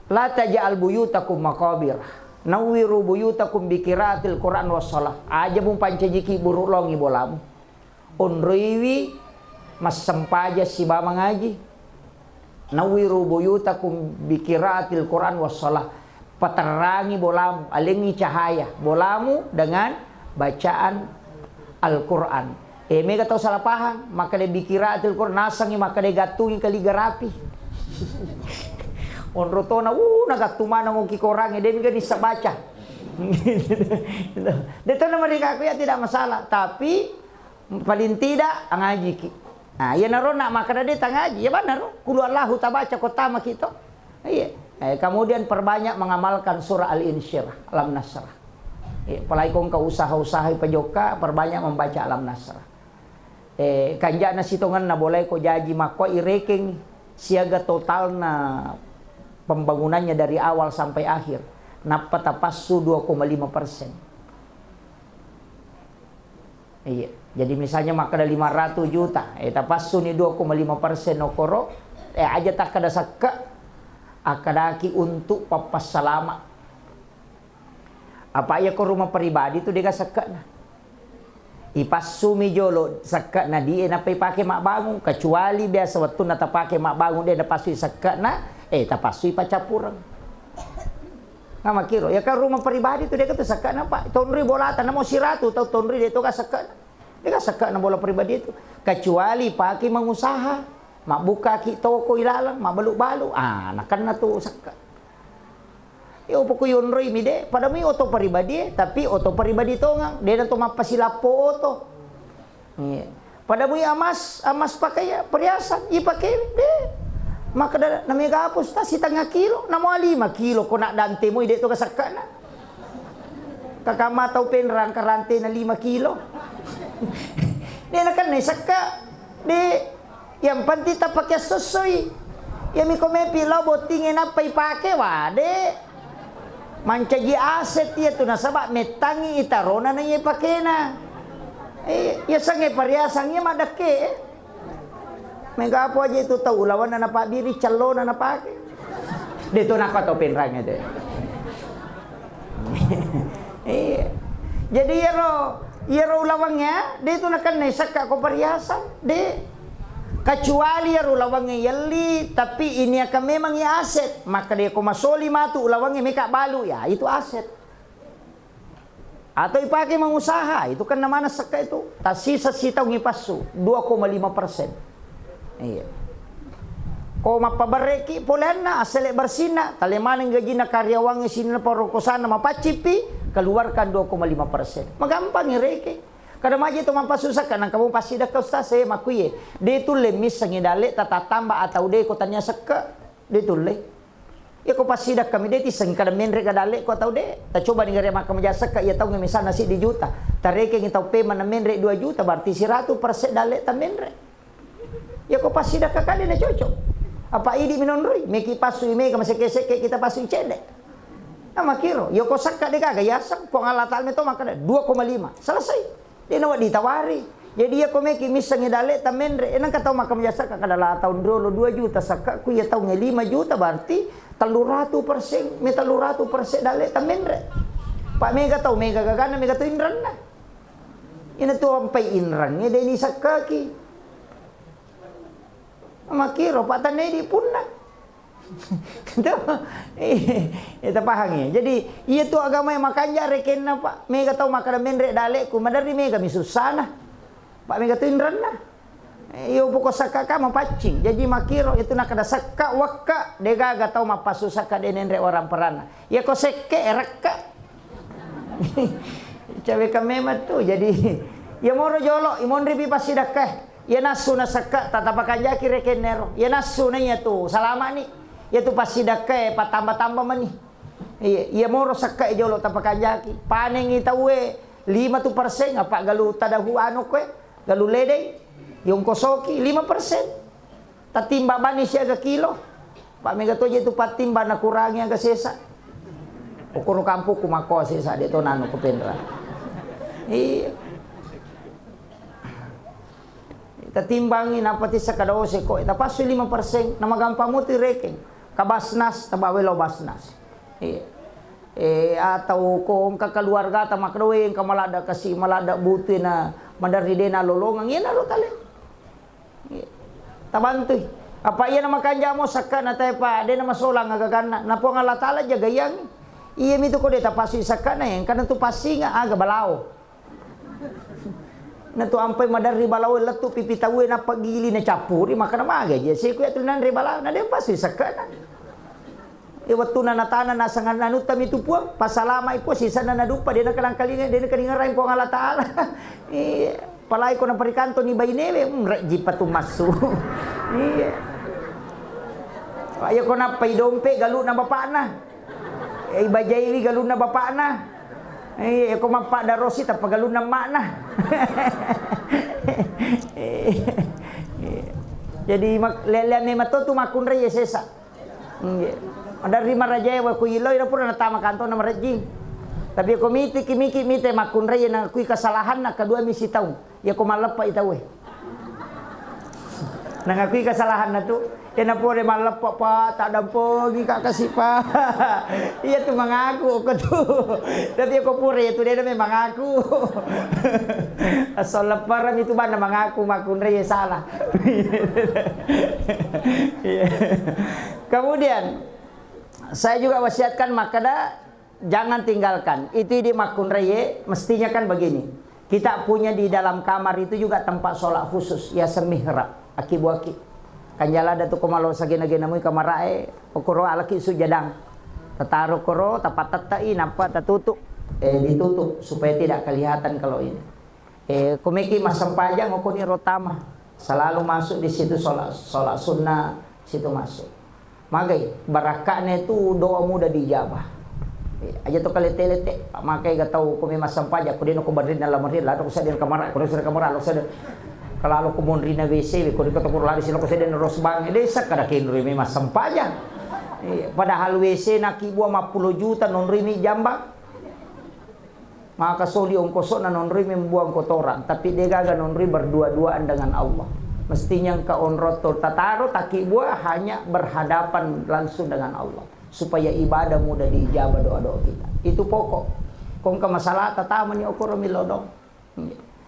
"La taj'al buyutakum maqabir. Nawwiru buyutakum bi qiraatil Qur'an was shalah." Aja mupancajiki buru longi bolamu. Onroiwi massempajang sibawa mangaji. "Nawwiru buyutakum bi qiraatil Qur'an was shalah." Paterrangi bolamu, alengi cahaya bolamu dengan bacaan Al-Quran. Eh, mega tau salah pahang, makkeda bi qiraatil Quran, nasengngi makkeda gattungi kaligrafi. Onro tona, uh, nagattu maneng oki korangnge, de mega nissa baca. De tona mereka aku ya tidak masalah, tapi paling tidak angajiki. Nah, iyanaro nak makkeda de tangaji, ya banaro, kulu Allahu tabaca ko tamaki to. Iya. Eh, kemudian perbanyak mengamalkan surah Al-Insyirah, Alam Nasrah. Iya, apalagi ko engka usaha-usaha pajokka, perbanyak membaca Alam Nasrah. Eh, kanjana sitongenna boleh ko jaji makko irekeng siaga totalna pembangunannya dari awal sampai akhir. Nappa tapassu dua koma lima persen. Iya. Jadi misalnya makkeda lima ratus juta, eh, tapassuni dua koma lima persen okoro, eh, aja takkeda sekke, akkedaki untuk pappassalama. Apa iya ko rumah pribadi tu dega sekke'na. Ipassumi jolo sekke'na die nappa ipake mabbangung, kecuali biasa wettunna tapake mabbangung de napassui sekke'na, eh, tapassui paccappureng. Nah, makkiro, ya kan rumah pribadi tu, deka tu sekke'na, Pak. Tonroi bolata, namo siratu tau tonroi, de toga sekke'na. Deka sekke'na bola pribadi tu. Kecuali pake mengusaha, mabbukaki toko ilaleng, mabbalu-balu. Ah, nakenna tu sekke. Yo, poko yonroi mi de, pada mui oto pribadi, tapi oto pribadi tongang, de na to mappasilappo oto. Iya. Pada mui amas, amas pakaian, perhiasan, ipake de. Makkeda na mega apa, Ustaz, sitengah kilo, namo lima kilo ko nak dante mui de to kasekkana. Kakama tau penrang karante na lima kilo. De na kan sekka de. Yang penting tapake sossoi. Iya mi ko mepi lao bottingnge nappa ipake, wade. Mancaji aset iya tu nasaba mettangi itarona na iya pakena. Eh, iya sange pariasang iya maddekke, eh. Mega apa aja itu tau ulawanna napabbiri cellona napake. De to napa tau penrangnge de. Iya. Jadi iyaro, iyaro ulawangnge, de tu nakenna sakka ko pariasang, de. Kecuali iyaro ulawangnge yelli, tapi ini akan memang ya aset, maka de ko masoli matu ulawangnge meka balu, ya itu aset. Atau ipake mengusaha, itu kan namana sakka itu. Tasisa sitaung ipassu, dua koma lima persen. Iya. Ko mappaberreki poleanna, assele bersinna, tale maneng gajinna karyawangnge sininna parokkosanna mapaccippi, keluarkan dua koma lima persen. Magampang irekeng. Kada maji to mappassu sakka, nangka mo passidakka ustaz, eh, makkuye. De tulle missengi dalle tatattamba atau de ko tania sekka. De tulle. Iya ko passidakka mi de tisseng kada menre ga dalle ko atau de. Tacoba ni gare makka maja sekka iya taungnge misalna siddi juta. Tarekengi tau pemana menre dua juta, berarti siratu persen dalle ta menre. Iya ko passidakka kade na cocok. Apa idi minonroi, meki passu i mega masekke-sekke kita passu i cedde. Nah, makiro, iya ko sakka de gaga yaseng, Puang Allah Taala meto makkeda dua koma lima. Selesai. De nawedding ditawari. Jadi iya ko meki missengi dalle ta menre, enang ka tau makkeda maja sakka kada la taung riolo dua juta sakka ku iya taungnge lima juta berarti telluratu persen, me telluratu persen dalle ta menre. Pa mega tau mega gaganna mega tu inranna. Ina tu ampai inrangnge de ni sakkaki. Makiro pa tanne di punna. Tuh. Iya, tapahangi. Jadi, iya tu agama yang makanja rekenna, Pak. Mega tau makkeda menre dalekku, maderri mega mi sussana. Pak mega tu inranna. Eh, iyo poko sakka ka mapaccing. Jadi makiro itu nakkeda sakka wakka, de gaga tau mappassu sakka de nenre orang peranna. Iya ko sekke, eh, rekka. Cawe ka memang tu. Jadi, iya moro jolo, imonri pi passidakka. Iya nassu na sekka, tatapakanjaki rekennero. Iya nassu na iya tu, salamani. Iya tu passidakkae, patamba-tamba mani. Iya, iya moro sekka jolo tapakanjaki. Panengi tauwe, lima tu persen, apa galu tadahu anu koe, galu ledei, yongkosoki, lima persen. Tatimba bani siaga kilo. Pak mega toje tu patimba nakurangi aga sesa. Okoro kampukku makko sesa de to nanu ko penra. Iya. Tatimbangi nappa tissa kada ose ko, tapassu lima persen, namagampang mutu rekeng. Ka Basnas, tabawa lao Basnas. Iya. Eh, atau ko engka keluarga ta makkeda, "Weh, engka maladda kasi, maladda butui na maderri de nalolongeng," iyanaro tale. Iya. Tabantui. Apa iya na makanja mo sakka na tae pa, de na masolang agaganna. Na Puang Allah Taala jagaiangi. Iya mitu ko de tapassu sakka na, engka na tu passinga aga balao. Na tu ampai maderri balaoe lettu pipi tauwe nappa gili nacappuri, makkeda, "Maga je seko ya tu nanre bala, na de' pasui sekkena." E, wettuna natana naseng anuttami tu Puang, pasalamai Puang, sisenna naduppa, de' nakalangkalinga, de' nakalingerai Puang Allah Ta'ala. Iya, palai ko naparikantoni bainewe, mm, rejji patu massu. Iya. Iya ko nappai dompe galuna bapakna. Eh, ibajaiwi galunna bapakna. Eh, ko mappaddarosi tappa galunna emakna. Eh, eh. Jadi mak-, lea-lea memang to tu makkunrai ya sesa. Nggih. Maderri marajae wa ku iloi na pura natama kantona marejjing. Tapi ko miti ki miki mite makkunrai na kui kesalahanna kedua misi tau. Iya ko malleppa i tauwe. Nangakui kesalahanna tu, iya na pole malleppa, Pak, taddampengi ka kasi, Pak. Iya tu mangaku ko tu. Tapi ko pura iya tu de' na memang mangaku. Asal lepparang itu bana mangaku, makkunrai salah. Iya. Kemudian saya juga wasiatkan makkeda jangan tinggalkan. Itu idi makkunraie, mestinya kan begini. Kita punya di dalam kamar itu juga tempat sholat khusus, yaseng mihrab, aki buaki. Kan jalada tu ko malo sagena-gena mui kamarae, okoro alaki sujadang. Tataro koro, tapatettai, nappa tatutup. Eh, ditutup supaya tidak kelihatan kalau ini. Eh, ko meki massempajang, okoni rotama. Selalu masuk di situ sholat, sholat sunnah, situ masuk. Magai, barakka'na itu doa mudah diijabah. Eh, aja to kalete-lete, makai ga tau ko memang sempajang, ko deno ko berrinna lamari, lado ko sedden kamara, ko sedden kamara, lo sedden. Kalau lo ko monrina W C, ko deko to lari sino ko sedden rosbang, desa kada kenroi memang sempajang. Eh, padahal W C na ki bua mappulo juta, nonroi mi jambang. Maka soli ongkosokna nonroi membuang kotoran, tapi de gaga nonroi berdua-duaan dengan Allah. Mestinya engka onrong to tataro takibbua hanya berhadapan langsung dengan Allah, supaya ibadah mudah diijabah doa-doa kita. Itu pokok. Ko engka masalah tatamani okoro millau doang.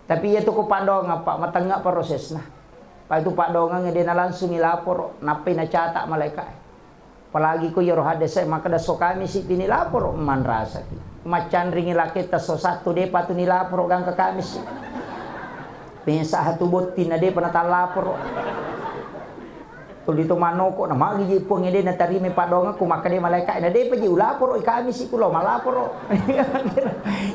Tapi iya tu ko paddoangeng, Pak, matengnga prosesna. Pak, itu paddoangeng de na langsung ilaporo, nappai nacata malaika. Apalagi ko iyaro haddese makkeda so Kamisi pi nilaporo, manrasaki. Maccanringi laketta so Sattu, depa tu nilaporo gangka Kamisi. Mesa hatu botting na depa natallaporo. Tuli to manoko na magi ji Puang ede natarima paddoangekku, makkeda malaika na depa ji ulaporo i Kamisi ku lo malaporo.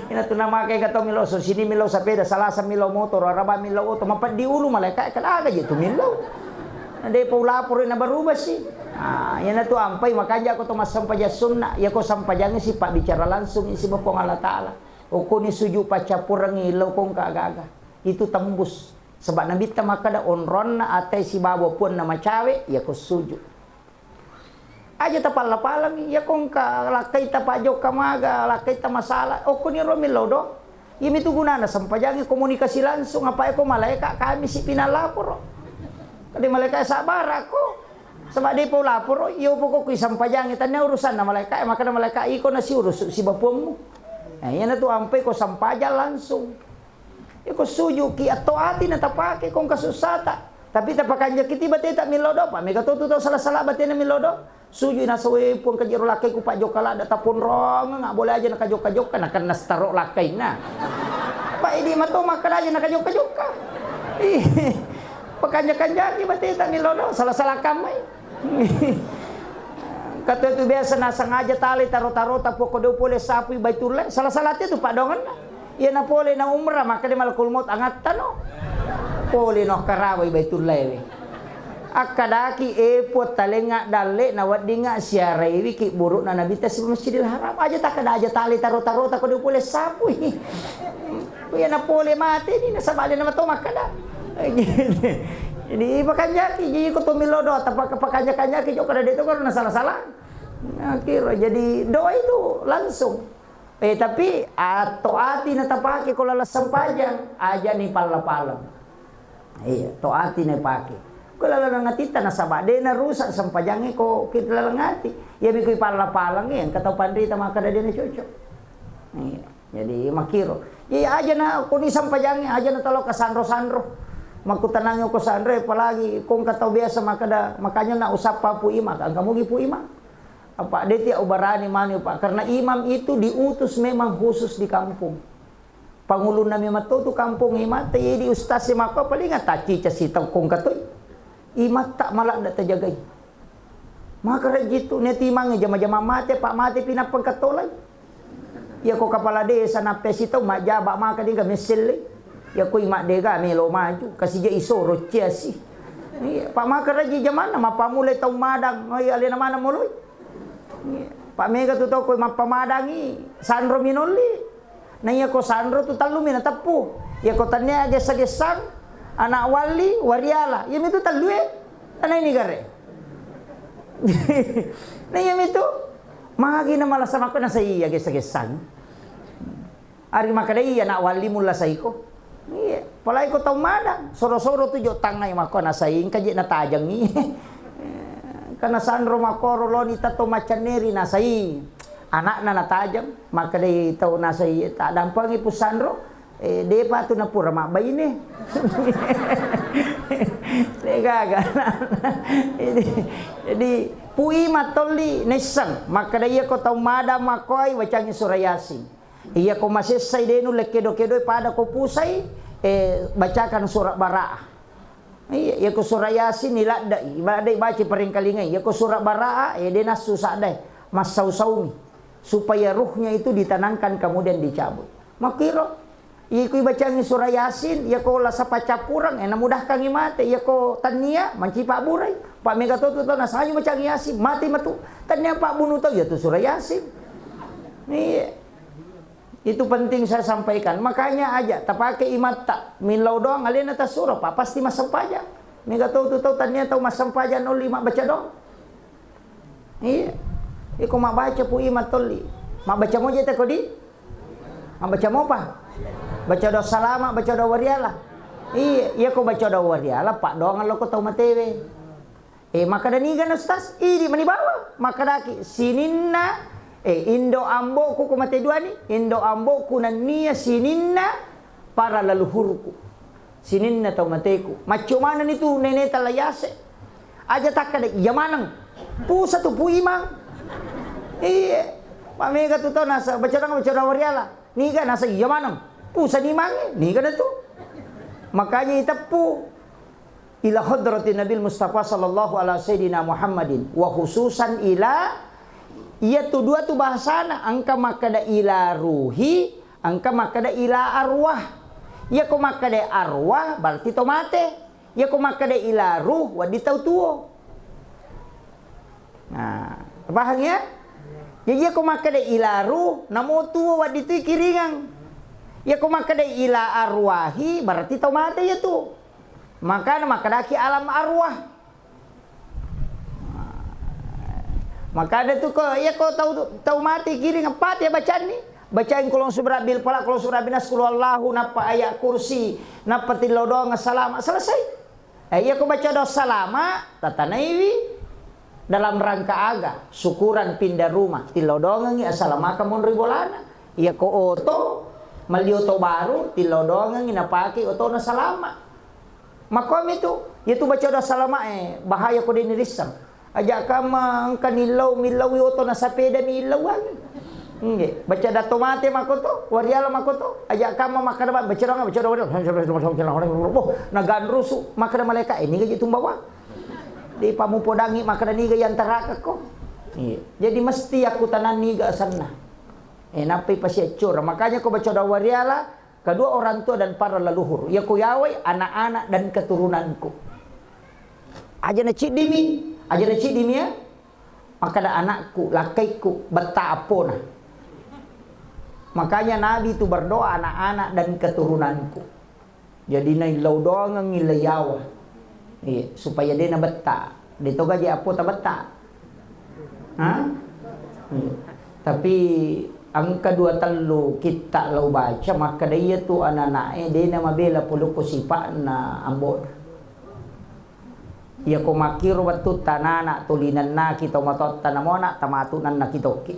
Ina tu namake gato milo so sini milo sapeda, Salasa milo motoro, Araba milo oto, mapeddi ulu malaika kada aga ji tu milo. Na depa ulaporo na berubah si. Ah, iyanatu ampai makanja ko to massempajang sunna, iya ko sempajangnge si pabbicara langsung isi Puang Allah Ta'ala. Okkoni sujud paccappurengngi lao ko engka aga-aga. Itu tembus. Sebab Nabitta makkeda onronna atai sibawa puanna macawe, iya ko sujud. Aja tapalla-palami, iya ko engka lakkaita pajokka maga, lakkaita masalah, okkoni ro millau do. Iyami tu gunana sempajangnge komunikasi langsung, apa ko malaika Kamisi pi nalaporo. Kade malaika sabarakko. Saba depa ulaporo, iyo pokokku sempajangnge, tannia urusanna malaika, makkeda malaika iko nasiurusu sibawa puammu. Nah, iyanatu ampai ko sempajang langsung. Iko sujuki atto ati na tapake ko engka sussata. Tapi tapakanjaki ti bateta millau do, pa mega to tu tau sala-sala batena millau do. Sujui nasawe Puang kajiro lakkaiku pajokka ladda taponrongeng, boleh aja nakajokka-jokka, nakenna staro lakkainna. Pa idi mato makkeda aja nakajokka-jokka. Ih, pakanja-kanjaki bateta millau do, sala-sala kammai. Kata itu biasa nasengaja tali taro-taro tapoko do pole sapui Baitullah, sala-sala tu padongenna. Iyana pole na umrah, makkeda malakul maut angattano. Pole no karawai Baitullah we. Akkadaki, "E Puang, talengnga dalle na weddingnga siaraiwi ki burukna Nabitta sibawa Masjidil Haram." Aja takkeda aja tali taro-taro tako de pole sapui. Iyana pole mate ni nasaba de na mato makkeda. Jadi pakanjaki, jadi ko to millau do, tapaka-, pakanja-kanjaki jokka de to ko na sala-sala. Akhirnya jadi doa itu langsung. Eh, tapi atto ati na tapake ko laleng sempajang, aja ni palla-paleng. Iya, to ati na pake. Ko laleng atitta nasaba de na rusak sempajangnge ko ki laleng ati. Iya mi ko palla-paleng, iya engka tau panrita makkeda de na cocok. Iya, jadi makkiro. Iya aja na ko ni sempajangnge, aja na talo ka sanro-sanro. Makkutanangi ko sanro, apalagi ko engka tau biasa makkeda, makanya na usappa Pu Imang, engka mugi Pu Imang. Apa de tia ubarani mani, Pak, karena imam itu diutus memang khusus di kampung. Pangulunna memang to tu kampong imatta, iya di ustaz e makko paling taccica sitaung kongka toi. Imatta maladda tajagai. Maka rejji tu, ne timangnge jama-jama mate, pak mate pinappa engka tolai. Iya ko kepala desa nappe sitaung majjaba maka dega messelle. Iya ko imaddega melo maju, kasija isoro ciasi. Iya, pak maka rejji jamanna mappamulai taung madang, oh iya alena maneng moloi. Iya. Pak mega tu tau ko mappamadangi, sanro minolli. Na iya ko sanro tu tellumi nateppu. Iya ko tennia gessa-gessang, anak walli, wariala. Iya mitu tellue. Ana ini gare. Na iya mitu. Magi na malasa makko na sai iya gessa-gessang. Ari makkeda iya anak walli mulla saiko. Iya, apalagi ko tau madang, soro-soro tu jo tangngai makko nasai engka je natajengi. Karena sanro makkoro loni tatto maccanneri nasai. Anakna natajeng, makkedai tau nasai, "Taddampengi pussanro, eh, depa tu napura mabbaine." Degaga. Jadi, jadi pui mattolli naisseng, makkeda iya ko tau madang makkoi bacangi sura Yasin. Iya ko masessai de nulle kedo-kedoi pada ko pusai, eh, bacakan surat Bara'ah. Iya, iya ko surah Yasin iladdai, iladdai baca parengkalingai. Iya ko surah Bara'ah, eh, de nassu sadai, massau-saumi. Supaya ruhnya itu ditenangkan kemudian dicabut. Makkiro, iya ko ibacangi surah Yasin, iya ko lasa paccappureng, eh, namudahkangi mate. Iya ko tannia, manci pabburai. Pak mega to tu tau nasanju bacangi Yasin, mate matu. Tannia pabbunu tau, iya tu surah Yasin. Iya. Itu penting saya sampaikan. Makanya aja tapake imatta. Millau doang alena tasuro, Pak, pasti massempajang. Mega tau tu tau tannia tau massempajang nolli mabbaca doang. Iya. Iko mabbaca pu imat tolli. Mabbaca moja te kodi? Mabbaca mopa? Baca doa salama, baca doa wariala. Iya, iya ko baca doa wariala, Pak, doang lo ko tau matewe. Eh, makkeda niga na Ustaz? Idi mani bawang. Makkedaki, sininna, eh, indo ambo'ku ko mate duani, indo ambo'ku nennia sininna para leluhurku. Sininna tau mateku. Maccio manenni tu nene tala yase. Aja takkeda, iya maneng. Pusa tu pu imang. Iya. Pamega tu tau nasa, baca doang, baca doang wariala. Niga nasa iya maneng. Pusa ni mange, niga na tu. Makanya iteppu. Ila hadratin Nabil Mustafa sallallahu ala sayyidina Muhammadin, wa khususan ila, iya tu dua tu bahasana, engka makkeda ila ruhi, engka makkeda ila arwah. Iya ko makkeda arwah berarti to mate. Iya ko makkeda ila ruh, wedding tau tuo. Nah, pahang ya? Jadi iya ko makkeda ila ruh, namo tuo wedding tu kiringang. Iya ko makkeda ila arwahi, berarti tau mate iya tu. Makana makkedaki alam arwah. Makana tu ko, iya ko tau, tau mate kiring, apa te bacanni? Bacain kulong subrabbil falaq, kulong subrabbil nas, kul huwallahu, nappa ayat kursi, nappa tillau doang salama, selesai. Eh, iya ko baca doang salama, tatanaiwi dalam rangka aga? Syukuran pindah rumah, tillau doangengi assalamakang monri bolana. Iya ko oto, melli oto baru, tillau doangengi napake otona salama. Makkomi tu, iya tu baca doa salama e, bahaya ko deni risseng. Aja kamma engka nillau, millaui oto na sapeda millauangi. Nggih, baca doa to mate makko to, wariala makko to. Aja kamma makkeda baca doa, baca doa, boh, naganrusu, makkeda malaika, eh, niga je tumbawa. Di pamupodangi makkeda niga yantaraka ko. Iya. Jadi mesti aku tanang niga asenna. Eh, nappai pasiaccora. Makanya ko baca doa wariala, kedua orang tua dan para leluhur. Iya ko yawai anak-anak dan keturunanku. Aja na ciddimi, aja na ciddimi ya. Makkeda anakku, lakkaiku, betta appona. Makanya Nabi itu berdoa anak-anak dan keturunanku. Jadi naillau doangeng illa yawa. Iya, supaya de nabetta. De toga je appota betta. Ha? Iya. Tapi engka dua tellu kitta lao baca, makkeda iya tu anak-anak e de namabela polokko sipa'na ambo'na. Iya ko makkiro wettutta anak-anak tuli nennaki tomatoatta namona tamatu nennaki tokki.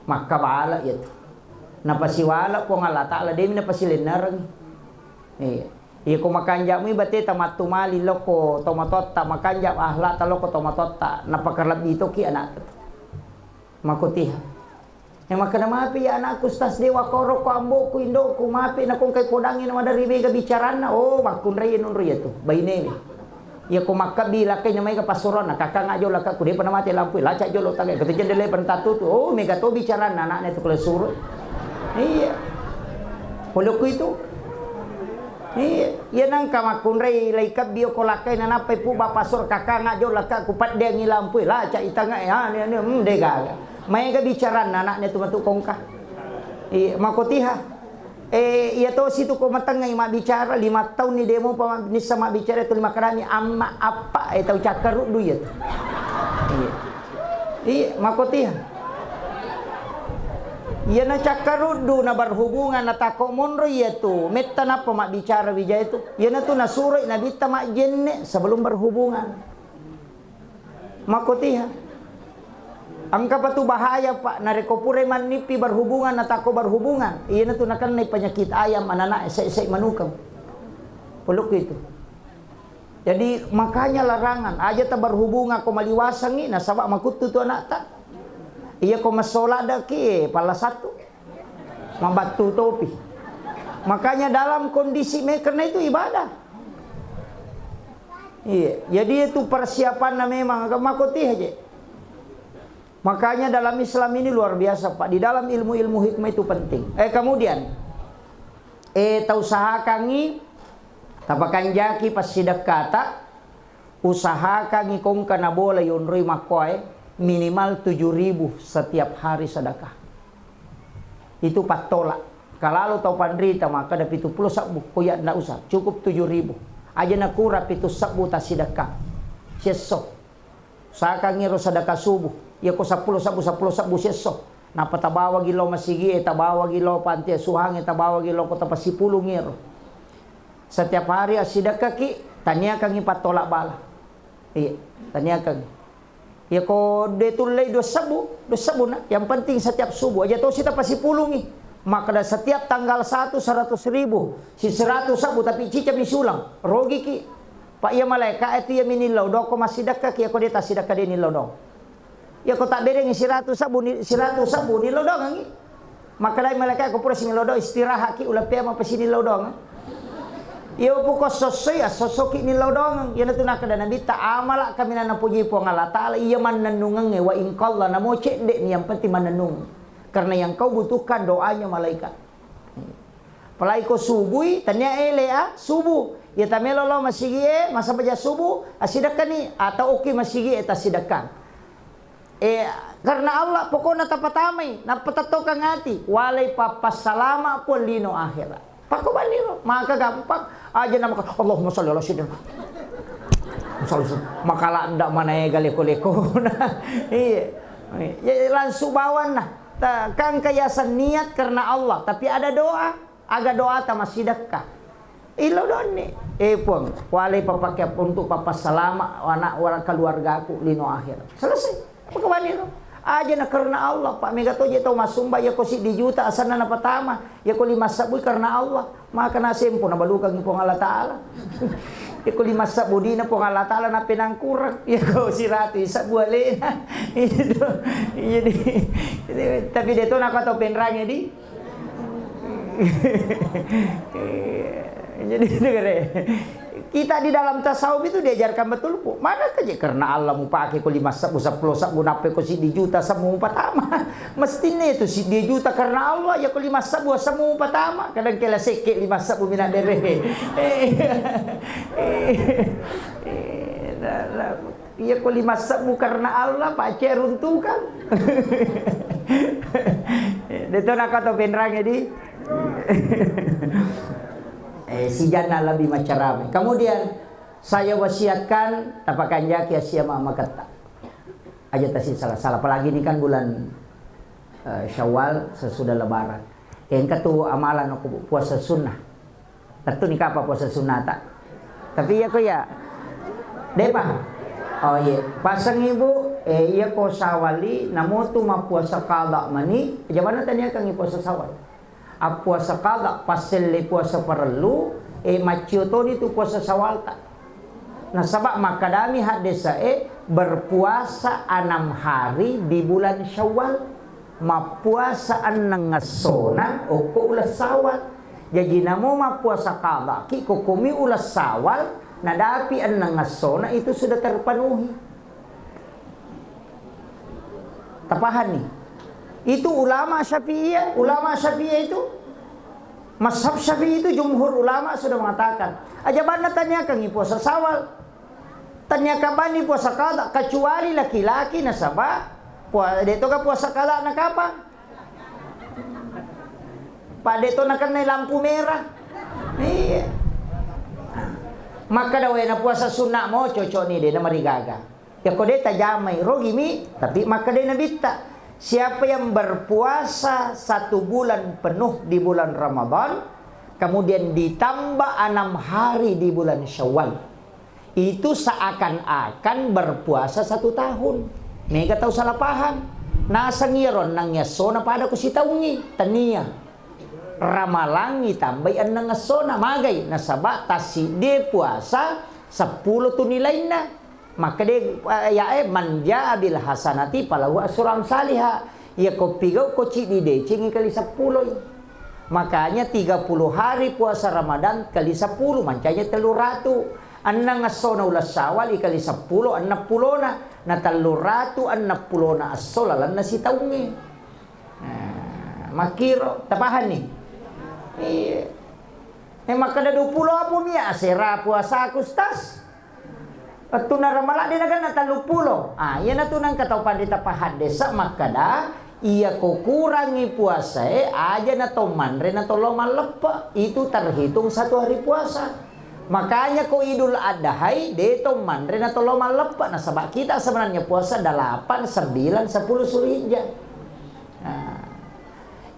Makkabala iya tu. Napasiwala Puang Allah Ta'ala, demi napasilennereng. Iya. Iya ko makanja'mi bateta mattu mali lokko tomatoatta, makanja akhlakta lokko tomatoatta, napakalebbi toki anakta tu. Makotiha. Makkeda mapi ya anakku, Ustaz, de wakkoro ko amboku, indoku, mapi nakongkai podangi na maderri mega bicaranna. Oh, makkunrai nunro iya tu, bainewe. Iya ko makkabbi lakkai na maega passuroanna, kakang ajo lakka ku depa namate lampu, laca jolo tagai, katu jendele pentattu tu. Oh, mega to bicaranna anaknya tu kalau suruh. Iya. Polokku itu. Iya, iya nangka makkunrai lai kabbi ko lakkai na nappai pu bapa sur kakang ajo lakka ku paddeangi lampu, laca itanga, ya, ni, ni, hmm, de gaga. Maega bicaranna anaknya tu matu kongka. Iya, makotiha. Eh, iya tosi tu ko matengngai mabbicara, lima taunni demo pa nissa mabbicara tu lima kadami amma appa, eh, tau cakkaruddu iya tu. Iya. Iya, makotiha. Iya na cakkaruddu na berhubungan na tako monro iya tu, metta nappa mabbicara wijaya tu. Iya na tu nasuroi nabitta majjenne sebelum berhubungan. Makotiha. Engka pa tu bahaya, Pak, narekko pura mannippi berhubungan, na tako berhubungan, iyana tu nakennai penyakit ayam, anana, sai-sai manukeng. Polokku itu. Jadi, makanya larangan, aja ta berhubungan ko maliwasangi, nasaba makuttu tu anakta. Iya ko massola daki, eh, pala satu. Mabattu topi. Makanya dalam kondisi me-, karena itu ibadah. Iya, jadi itu persiapannya memang, makotiha je. Makanya dalam Islam ini luar biasa, Pak. Di dalam ilmu-ilmu hikmah itu penting. Eh, kemudian, eh, tausahakangi, tapakanjaki passidekkata, usahakangi kongka nabola yonroi makkoe minimal tujuh ribu setiap hari sedekah. Itu pattola. Kalalo tau panrita makkeda pitu pulo sebbu, ko iya ndak usah, cukup tujuh ribu. Aja nakura pitu sebbu tasidekka. Siesso. Usahakangi ro sedekah subuh. Iya ko seppulo sebbu, seppulo sebbu siesso. Nappa tabawagi lao masigi e, tabawagi lao panti asuhang e, tabawagi lao kota pasipulung ero. Setiap hari assidekkaki, taniakangi pattola bala. Iya, taniakangi. Iya ko de tullei dua sebbu, dua sebbu na. Yang penting setiap subuh aja tosi tapasipulungi. Makkeda setiap tanggal satu seratus ribu, si seratus sebbu tapi cicami siulang, rogiki. Pak iya malaika itu iya minillau doko massidekkaki, iya ko de tassidekka de nillau dong. Iya ko tabberengi siratu sebbu ni, siratu sebbu nillau dongengi. Makkedai malaika ko pura sinillau dong, istirahaki, ulappea mapasini lao dongeng. Iya puko sossoi, assossoki nillau dongeng. Iyanatu nakkeda Nabitta, amala kaminang napoji Puang Allah Ta'ala, iya mannennungengnge, wa in qalla, namo cedde'ni, yang penting mannennungeng. Karena yang kau butuhkan doanya malaikat. Apalagi ko subui, tania ele a, subuh. Iya tamelo lao masigi e, masabaja subuh, asidekkani, atau oki masigi e, tasidekkang. Eh, karena Allah, pokokna tapatamai, nappa tattokang ati, walai pappassalama Puang lino akhirat. Pakko banniro, maka gampang. Aja namaka, Allahumma sholli ala sayyidina. Sholli, maka ladda manaega leko-lekona. Iya. Ya, langsung bawanna. Ta-, kan kiasan niat karena Allah, tapi ada doa. Aga doata massidekka. Illau donni. Eh, Puang, walai papake untuk papassalama anak wara keluargaku lino akhirat. Selesai. Apa kawaniro? Aja na karena Allah, Pak. Mega toje tau masumba, iya ko siddi juta asanna napatama, iya ko lima sebbu karena Allah. Maka nasempo nabalukangi Puang Allah Ta'ala. Iya ko lima sebbu dina Puang Allah Ta'ala napenangkurang. Iya ko siratu sebbu alena. Iya, di. Tapi de to nako tau penrange di. Jadi, dengar ya. Kita di dalam tasawuf itu diajarkan betul, Bu. Mana kerja karena Allah mupake ko lima sebbu, seppulo sebbu, nappe ko siddi juta semua mupatama. Mestinya itu siddi juta karena Allah, ya ko lima sebbu semua mupatama. Kadang kela seke lima sebbu mina dere. Eh, eh, eh, nah, nah. Iya ko lima sebbu karena Allah, pace runtukan. De to nako tau penrange di. Eh, sijanna lebih macerame. Kemudian saya wasiatkan tapakanjaki asia ma-, maketta. Aja tasi salah-salah. Apalagi ini kan bulan, eh, Syawal sesudah Lebaran. Engka tu amalan aku puasa sunnah. Tettuni kapa puasa sunnata. Tapi iya ko iya. Depa. Oh iya, pasang ibu, eh, iya ko sawali namotu mappuasa qada mani, jamanna taniakangi puasa sawal. Appuasa qada passelle puasa parellu, eh, maccio toni tu puasa sawalta. Nasaba makkadami haddesae berpuasa enam hari di bulan Syawal. Mappuasa enneng essona okko uleng Sawal. Jaji namo mappuasa qadaki kokkomi uleng Sawal, nadapi enneng essona itu sudah terpenuhi. Tapahanni? Itu ulama Syafi'iyah, ulama Syafi'iyah itu, mazhab Syafi'i itu jumhur ulama sudah mengatakan, aja banna taniakangi puasa Sawal. Taniaka bani puasa qada, kecuali laki-laki nasaba pua-, de' toga puasa qada na kapang? Pak, de' to nakennai lampu merah. Iya. Makkeda wae na puasa sunna mo, cocokni, de' namarigaga. Yako de' tajamai, rogimi, tapi makkedai Nabitta, siapa yang berpuasa satu bulan penuh di bulan Ramadan, kemudian ditambah enam hari di bulan Syawal, itu seakan-akan berpuasa satu tahun. Mega tau salah paham. Naseng iyaro enneng essona pada ku sitaungngi. Tania. Ramalangngi tambai enneng essona. Magai? Nasaba tassiddi puasa seppulo tu nilainna. Makkeda, eh, ya, eh, "Man jaa bil hasanati falahu asyru amsaliha." Iya ko pigau ko ciddi decengi kali seppuloi. Makanya tiga puluh hari puasa Ramadan kali sepuluh, mancanya tellu ratu. Enneng essona uleng Sawal ikali seppulo, enneng pulona. Na tellu ratu enneng pulona esso lalenna sitaungnge. Nah, makkiro, tapahanni? Iya. Eh, makkeda dua puluh apa mi asera puasaku, Ustaz? Wettunna Ramalang de' nagenna telluppulo. Ah, iyanatu nengka tau panrita pahaddesa makkeda, iya ko kurangi puasae, aja na to manre na to lao malleppe, itu terhitung satu hari puasa. Makanya ko Idul Adhai, de' to manre na to lao malleppe, nasaba kita sebenarnya puasa delapan, sembilan, sepuluh Zulhijjah. Nah,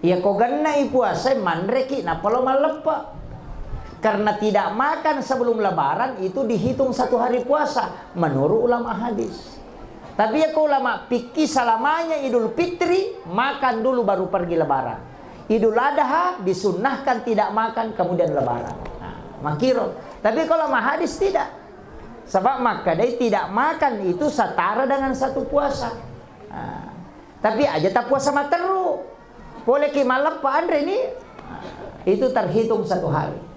iya ko gennai puasa, manreki nappa lao malleppe. Karena tidak makan sebelum Lebaran itu dihitung satu hari puasa menurut ulama hadis. Tapi iya ko ulama fikih, selamanya Idul Fitri makan dulu baru pergi Lebaran. Idul Adha disunnahkan tidak makan kemudian Lebaran. Nah, makkiro. Tapi kalau ulama hadis tidak. Sebab makkedai tidak makan itu setara dengan satu puasa. Nah, tapi aja tapuasa matteru. Poleki malleppe anreni, itu terhitung satu hari.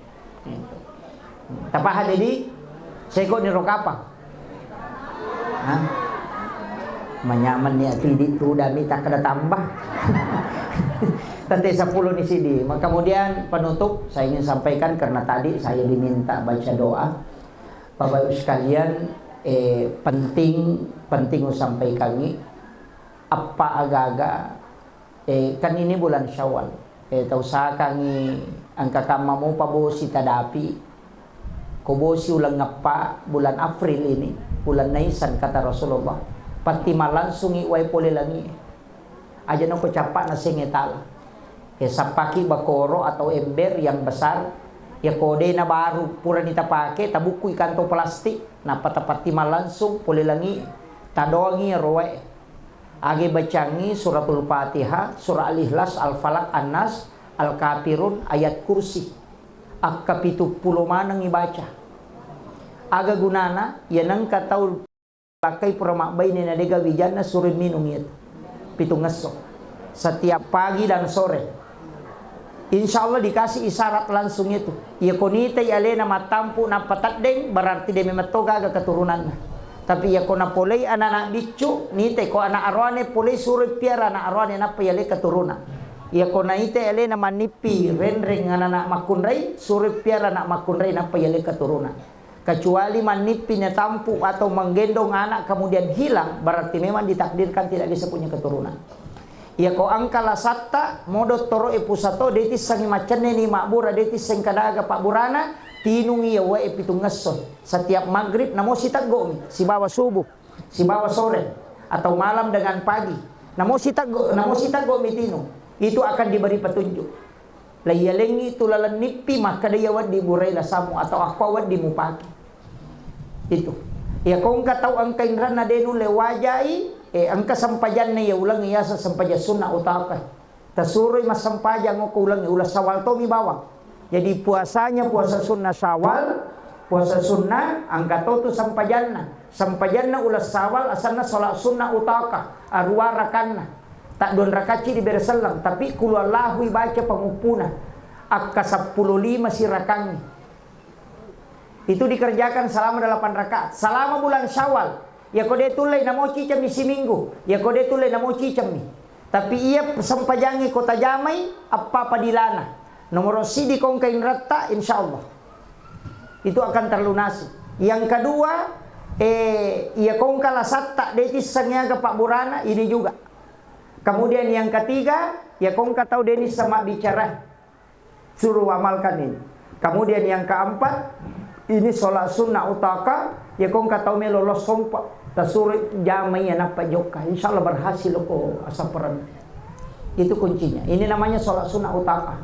Tapaha, jadi seko niro kapang. Hah? Manyaman ni ati di tu dami tak ada tambah. Tante sepuluh ni sidi. Kemudian penutup saya ingin sampaikan karena tadi saya diminta baca doa. Bapak Ibu sekalian, eh, penting, penting usampaikangi. Eppa agaga, eh, kan ini bulan Syawal. Eh, tausahakangi engka kamma mopa bosi tadapi. Ko bosi uleng eppa bulan April ini, bulan Naisan, kata Rasulullah. Patti malangsungi wae pole langi. Aja nako cappa nasengnge tala. Eh, sappaki bakoro atau ember yang besar. Ya ko de na baru purani tapake, tabukkui kantong plastik, nappa tapatti mallangsung pole langi, tadoangi ero wae. Age bacangngi Suratul Fatihah, Surah Al-Ikhlas, Al-Falaq, An-Nas, Al-Kafirun, Ayat Kursi. Akka pitu pulo maneng ibaca. Aga gunana? Iya nengka tau lakkai pura mabbaine na dega wijanna, suroi minung iyatu pitungngesso setiap pagi dan sore. Insya Allah dikasih isyarat langsung itu. Iya ko nitai alena mattampu nappa teddeng, berarti de memang to gaga keturunanna. Tapi iya ko napolei anak-anak biccu, nitai ko anak aroane polei, suroi piara anak aroane nappa yalei keturunan. Iya ko naitai alena mannippi renreng anak-anak makkunrai, suroi piara anak makkunrai nappa yalei keturunan. Kecuali mannippi natampu atau menggendong anak kemudian hilang, berarti memang ditakdirkan tidak bisa punya keturunan. Iya ko engka lasatta, modo toro e pusato, de tissengi maccenne ni mabbura, de tisseng kadaga pabburana, tinungi iya wae pitungngesso. Setiap maghrib namo siteggomi, sibawa subuh, sibawa sore, atau malam dengan pagi. Namo siteggo, namo siteggomi tinung, itu akan diberi petunjuk. Laiyalengngi tu laleng nippi, makkeda iya wedding burai lasammu atau akko wedding mupake. Itu. Iya ko engka tau engka inranna de nulle wajai, eh, engka sempajanna iya uleng yaseng sempajang sunna utaka. Tasuroi massempajang okko uleng, uleng Sawal tomi bawang. Jadi puasanya puasa sunna Sawal, puasa sunna engka to tu sempajanna. Sempajanna uleng Sawal asenna salat sunna utaka, arua rakanna. Tadduang raka'ci dibere selleng, tapi qul huwallahu ibaca panguppuna. Akka seppulo lima sirakangngi. Itu dikerjakan selama delapan rakaat. Selama bulan Syawal. Yako de tullei namo cicemmi siminggu. Yako de tullei namo cicemmi. Tapi iya sempajangnge ko tajamai, eppa padilana. Nomoro sidi kongka inretta, insya Allah. Itu akan terlunasi. Yang kedua, eh, iya kongka lasatta, de tisseng aga pabburana, ini juga. Kemudian yang ketiga, iya kongka tau de nisseng mabbicara. Suruh amalkan ini. Kemudian yang keempat, ini sholat sunnah utaka, iya kongka tau melo lo sompa, tasuro jamai iya nappa jokka. Insya Allah berhasil ko asaperan. Itu kuncinya. Ini namanya sholat sunnah utaka.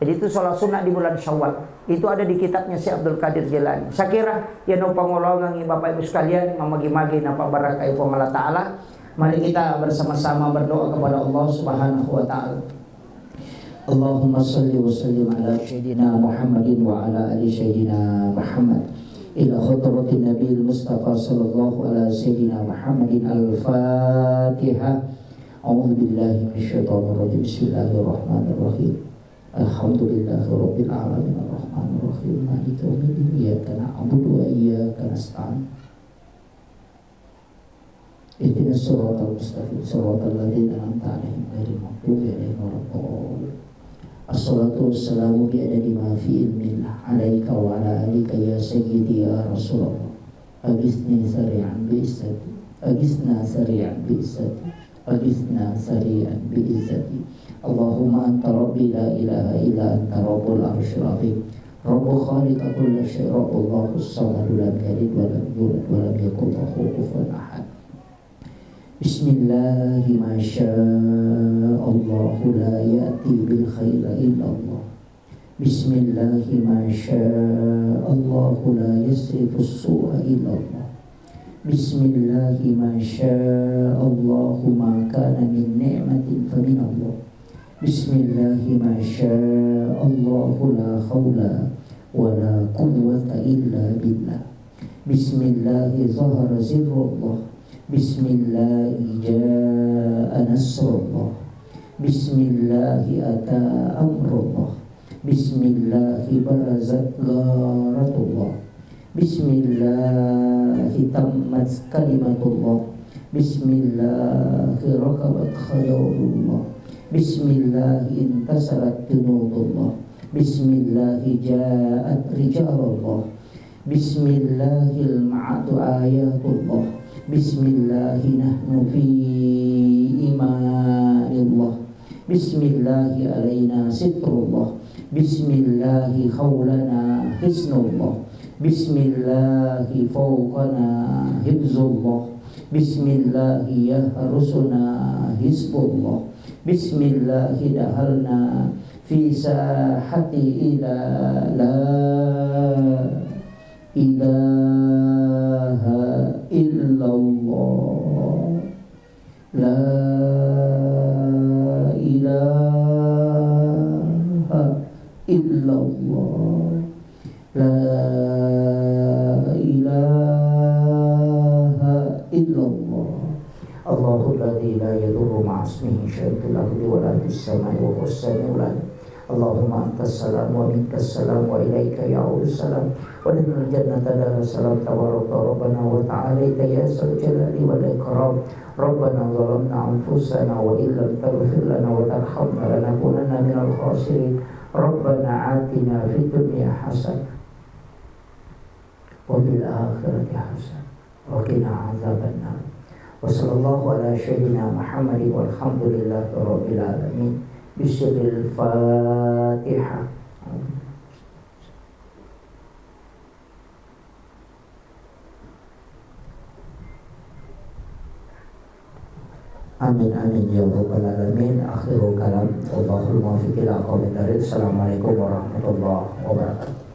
Jadi itu sholat sunnah di bulan Syawal. Itu ada di kitabnya Syekh Abdul Qadir Jailani. Saya kira, ya, no pangolongangi Bapak Ibu sekalian, mamagi-magi napa barakai Puang Allah Ta'ala. Mari kita bersama-sama berdoa kepada Allah Subhanahu wa Ta'ala. Allahumma salli wa sallim ala Sayyidina Muhammadin wa ala ali Sayyidina Muhammad. Ila hadratin Nabil Mustafa sallallahu ala Sayyidina Muhammadin. Al-Fatihah. A'udzu billahi minasyaitonir rajim. Bismillahirrahmanirrahim. Alhamdulillahi rabbil alamin, arrahmanir rahim, maliki yaumiddin, iyyaka na'budu wa iyyaka nasta'in. Ihdinas siratal mustaqim, siratal ladzina an'amta 'alaihim, ghairil maghdubi 'alaihim waladdallin. Assalatu wassalamu bi adadi ma fi ilmillah 'alaika wa 'ala alika ya sayyidi ya Rasulullah. Aghitsni sari'an bi izzati. Aghitsna sari'an bi izzati. Aghitsna sari'an bi izzati. Allahumma anta rabbi la ilaha illa anta rabbul arsyil azim. Rabbu khaliqa kulli syai', Rabbullahu samadu lam yalid wa lam yulad wa lam yakul lahu kufuwan ahad. Bismillahi ma sya Allahu la ya'ti bil khaira illa Allah. Bismillahi ma sya Allahu la yasrifu su'a illallah. Bismillahi ma sya Allahu ma kana min ni'matin fa min Allah. Bismillahi ma sya Allahu la haula wa la quwwata illa billah. Bismillahi zahara sirrullah. Bismillahi jaa nasrullah. Bismillahi ata amrullah. Bismillahi barazat gharatullah. Bismillahi tammat kalimatullah. Bismillahi rakabat khayalullah. Bismillahi intasarat junudullah. Bismillahi jaat rijalullah. Bismillahil ma'atu ayatullah. Bismillahi nahnu fi imanillah. Bismillahi alaina sitrullah. Bismillahi haulana hisnullah. Bismillahi fawqana hifzullah. Bismillahi yahrusuna hisbullah. Bismillahi dahalna fi sahati ila la ilaha illallah. La ilaha illallah. La ilaha illallah. Allahul ladzi la yadurru ma'asmihi syai'un fil ardi wa la fis sama'i wa huwas sami'ul alim. Allahumma antas salam wa minkas salam wa ilaika ya'udus salam. Wa adkhilnal jannata daras salam tabarakta rabbana wa ta'alaita ya dzal jalali wal ikram. Rabbana zalamna anfusana wa illam taghfir lana wa tarhamna lanakunanna minal khasirin. Rabbana atina fid dunya hasanah wa fil akhirati hasanah wa qina adzabannar. Wa sallallahu ala sayyidina Muhammadin walhamdulillahi rabbil alamin. Bisirril Fatihah. Amin, amin, ya rabbal alamin. Akhirul kalam. Wallahul muwaffiq ila aqwamit thariq. Assalamualaikum warahmatullahi wabarakatuh.